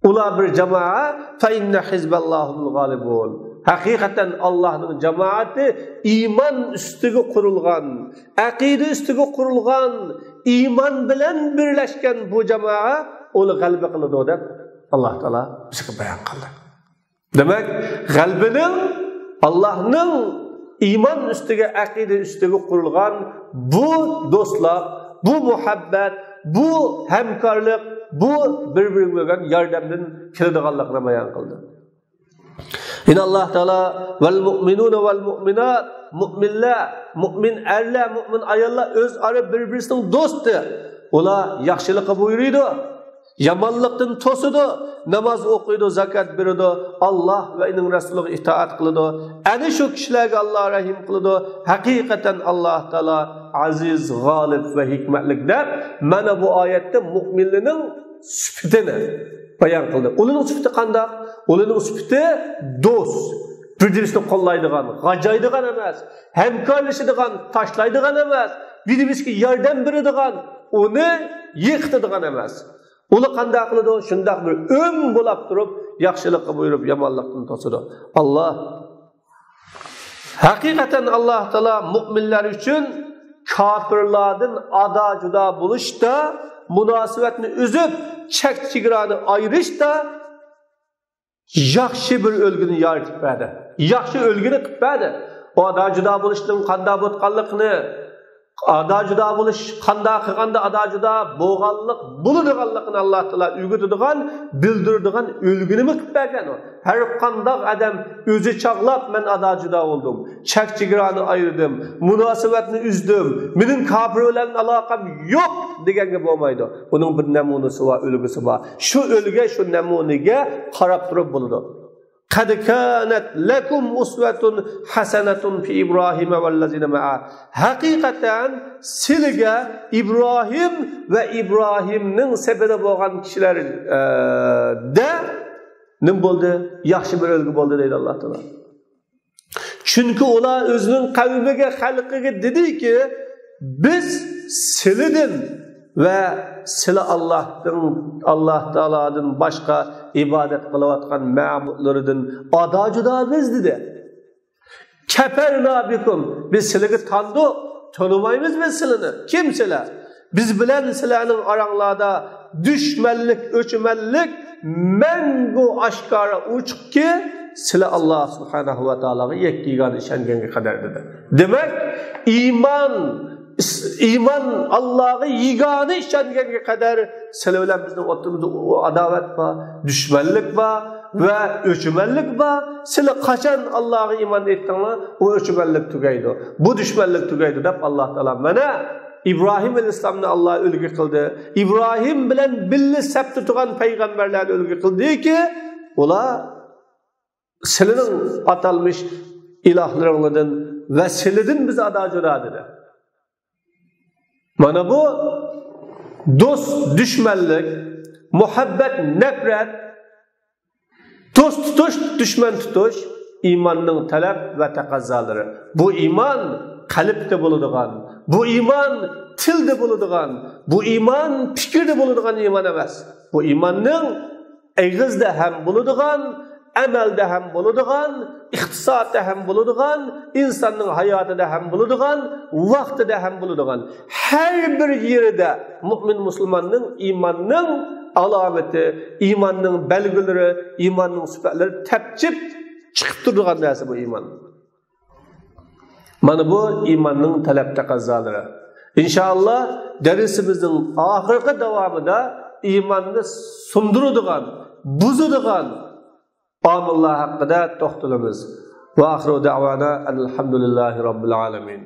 ئۇلار بىر جامائە، فَإِنَّ حِزْبَ اللَّهِ هُمُ الْغَالِبُونَ. ھەقىقەتەن ئاللاھنىڭ جامائىتى ئىمان ئۈستىگە قۇرۇلغان، ئەقىدە ئۈستىگە قۇرۇلغان، ئىمان بىلەن بىرلەشكەن بۇ جامائە ئۇلار غەلىبە قىلىدۇ دەپ ئاللاھ تائالا بىزگە بايان قىلدى. دېمەك، غەلىبىنىڭ ئاللاھنىڭ ئىمان ئۈستىگە، ئەقىدە ئۈستىگە قۇرۇلغان بۇ دوستلۇق، بۇ مۇھەببەت، بۇ ھەمكارلىق، بۇ بىر-بىرىگە بولغان ياردەمدىن كېلىدىغانلىقىنى بايان قىلدى. يەنە ئاللاھ تائالا، «وَالْمُؤْمِنُونَ وَالْمُؤْمِنَاتُ»، مۇئمىنلار، مۇئمىن ئەرلەر، مۇئمىن ئاياللار ئۆزئارا بىر-بىرسىنىڭ دوستى. ئۇلار ياخشىلىققا بۇيرۇيدۇ، يامانلىقتىن توسىدۇ، ناماز ئوقۇيدۇ، زاكات بېرىدۇ، ئاللاھ ۋە ئۇنىڭ رەسۇلىغا ئىتائەت قىلىدۇ. ئەنە شۇ كىشىلەرگە ئاللاھ رەھىم قىلىدۇ. ھەقىقەتەن ئاللاھ تائالا ئەزىز، غالىب ۋە ھېكمەتلىك دەپ، مانا بۇ ئايەتتە مۇئمىنلىرىنىڭ سۈپىتىنى بايان قىلدى. ئۇلارنىڭ سۈپىتى قانداق؟ ئۇلارنىڭ سۈپىتى دوست، بىر-بىرسىنى قوللايدىغان، غاجايدىغان ئەمەس، ھەمكارلىشىدىغان، تاشلايدىغان ئەمەس، بىر-بىرسىگە ياردەم بېرىدىغان، ئۇنى يىقىتىدىغان ئەمەس. ئۇلار قانداق قىلىدۇ؟ شۇنداق بىر ئۆڭ بولاپ تۇرۇپ، ياخشىلىققا بۇيرۇپ، يامانلىقتىن توسىدۇ. ئاللاھ. ھەقىقەتەن ئاللاھ تائالا مۇئمىنلار ئۈچۈن كاپىرلاردىن ئادا-جۇدا بولۇشتا، مۇناسىۋەتنى ئۈزۈپ، چەك-چېگرانى ئايرىشتا ياخشى بىر ئۈلگىنى يارىتىپ بەردى. ياخشى ئۈلگىنى قىلىپ بەردى. ئۇ ئادا-جۇدا بولۇشنىڭ قانداق بولىدىغانلىقىنى، ئادا-جۇدا بولۇش قانداق قىلغاندا ئادا-جۇدا بولغانلىق بولىدىغانلىقىنى ئاللاھ تائالا ئۆگىتىدىغان، بىلدۈرىدىغان ئۈلگىنىمۇ قىلىپ بەرگەن ئۇ. ھەر قانداق ئادەم ئۆزى چاغلاپ، «مەن ئادا-جۇدا بولدۇم، چەك-چېگرانى ئايرىدىم، مۇناسىۋەتنى ئۈزدۈم، مېنىڭ كاپىر بىلەن ئالاقەم يوق» دېگەنگە بولمايدۇ. ئۇنىڭ بىر نەمۇنىسى بار، ئۈلگىسى بار. شۇ ئۈلگە، شۇ نەمۇنىگە قاراپ تۇرۇپ بولىدۇ. «قەد كانەت لەكۇم ئۇسۋەتۇن ھەسەنەتۇن فى ئىبراھىمە ۋەللەزىنە مەئە». ھەقىقەتەن سىلىگە ئىبراھىم ۋە ئىبراھىمنىڭ سېپىدە بولغان كىشىلەر، ئە، دە نېمە بولدى؟ ياخشى بىر ئۈلگە بولدى دەيدۇ ئاللاھ تائالا. چۈنكى ئۇلار ئۆزىنىڭ قەۋمىگە، خەلقىگە دېدىكى، «بىز سىلىدىن ۋە سىلى ئاللاھتىن، ئاللاھ تائالادىن باشقا ئىبادەت قىلىۋاتقان مەبۇدلىرىدىن ئادا-جۇدامىز» دېدى. «كەپەرنا بىكۇم»، بىز سىلىگە تاندۇق، تونۇمايمىز بىز سىلىنى. كىم سىلە؟ بىز بىلەن سىلەرنىڭ ئاراڭلاردا دۈشمەنلىك، ئۆچمەنلىك مەڭگۈ ئاشكارا ئوچۇقكى، سىلە ئاللاھ سۇبھانەھۇ ۋە تائالاغا يەككە يېگانە ئىشەنگەنگە قەدەر دېدى. دېمەك، ئىمان، ئىس-، ئىمان ئاللاھغا يېگانە ئىشەنگەنگە قەدەر سىلە بىلەن بىزنىڭ ئوتتۇرىمىزدا ئۇ ئاداۋەت بار، دۈشمەنلىك بار ۋە ئۆچمەنلىك بار. سىلە قاچان ئاللاھغا ئىمان ئېيتتىڭلار، ئۇ ئۆچمەنلىك تۈگەيدۇ، بۇ دۈشمەنلىك تۈگەيدۇ دەپ ئاللاھ تائالا مانا ئىبراھىم ئەلەيھىسسالامنى ئاللاھ ئۈلگە قىلدى. ئىبراھىم بىلەن بىللە سەپتە تۇرغان پەيغەمبەرلەرنى ئۈلگە قىلدىكى، ئۇلار سىلىنىڭ ئاتالمىش ئىلاھلىرىڭلاردىن ۋە سىلىدىن بىز ئادا-جۇدا دېدى. مانا بۇ دوست دۈشمەنلىك، مۇھەببەت نەپرەت، دوست تۇتۇش، دۈشمەن تۇتۇش ئىماننىڭ تەلەپ ۋە تەقەززالىرى. بۇ ئىمان قەلبتە بولىدىغان، بۇ ئىمان تىلدا بولىدىغان، بۇ ئىمان پىكىردە بولىدىغان ئىمان ئەمەس. بۇ ئىماننىڭ ئېغىزدا ھەم بولىدىغان، ئەمەلدە ھەم بولىدىغان، ئىقتىسادتا ھەم بولىدىغان، ئىنساننىڭ ھاياتىدا ھەم بولىدىغان، ۋاقتىدا ھەم بولىدىغان، ھەر بىر يېرىدە مۇئمىن مۇسۇلماننىڭ ئىماننىڭ ئالامىتى، ئىماننىڭ بەلگىلىرى، ئىماننىڭ سۈپەتلىرى تەپچىپ چىقىپ تۇرىدىغان نەرسە بۇ ئىمان. مانا بۇ ئىماننىڭ تەلەپ تەقەززالىرى. ئىنشائاللا، دەرسىمىزنىڭ ئاخىرقى داۋامىدا ئىماننى سۇندۇرىدىغان، بۇزىدىغان ئامىللار ھەققىدە توختىلىمىز. ۋە ئاخىرۇ دەۋانا ئەلھەمدۇلىللاھى رەببىل ئالەمىن.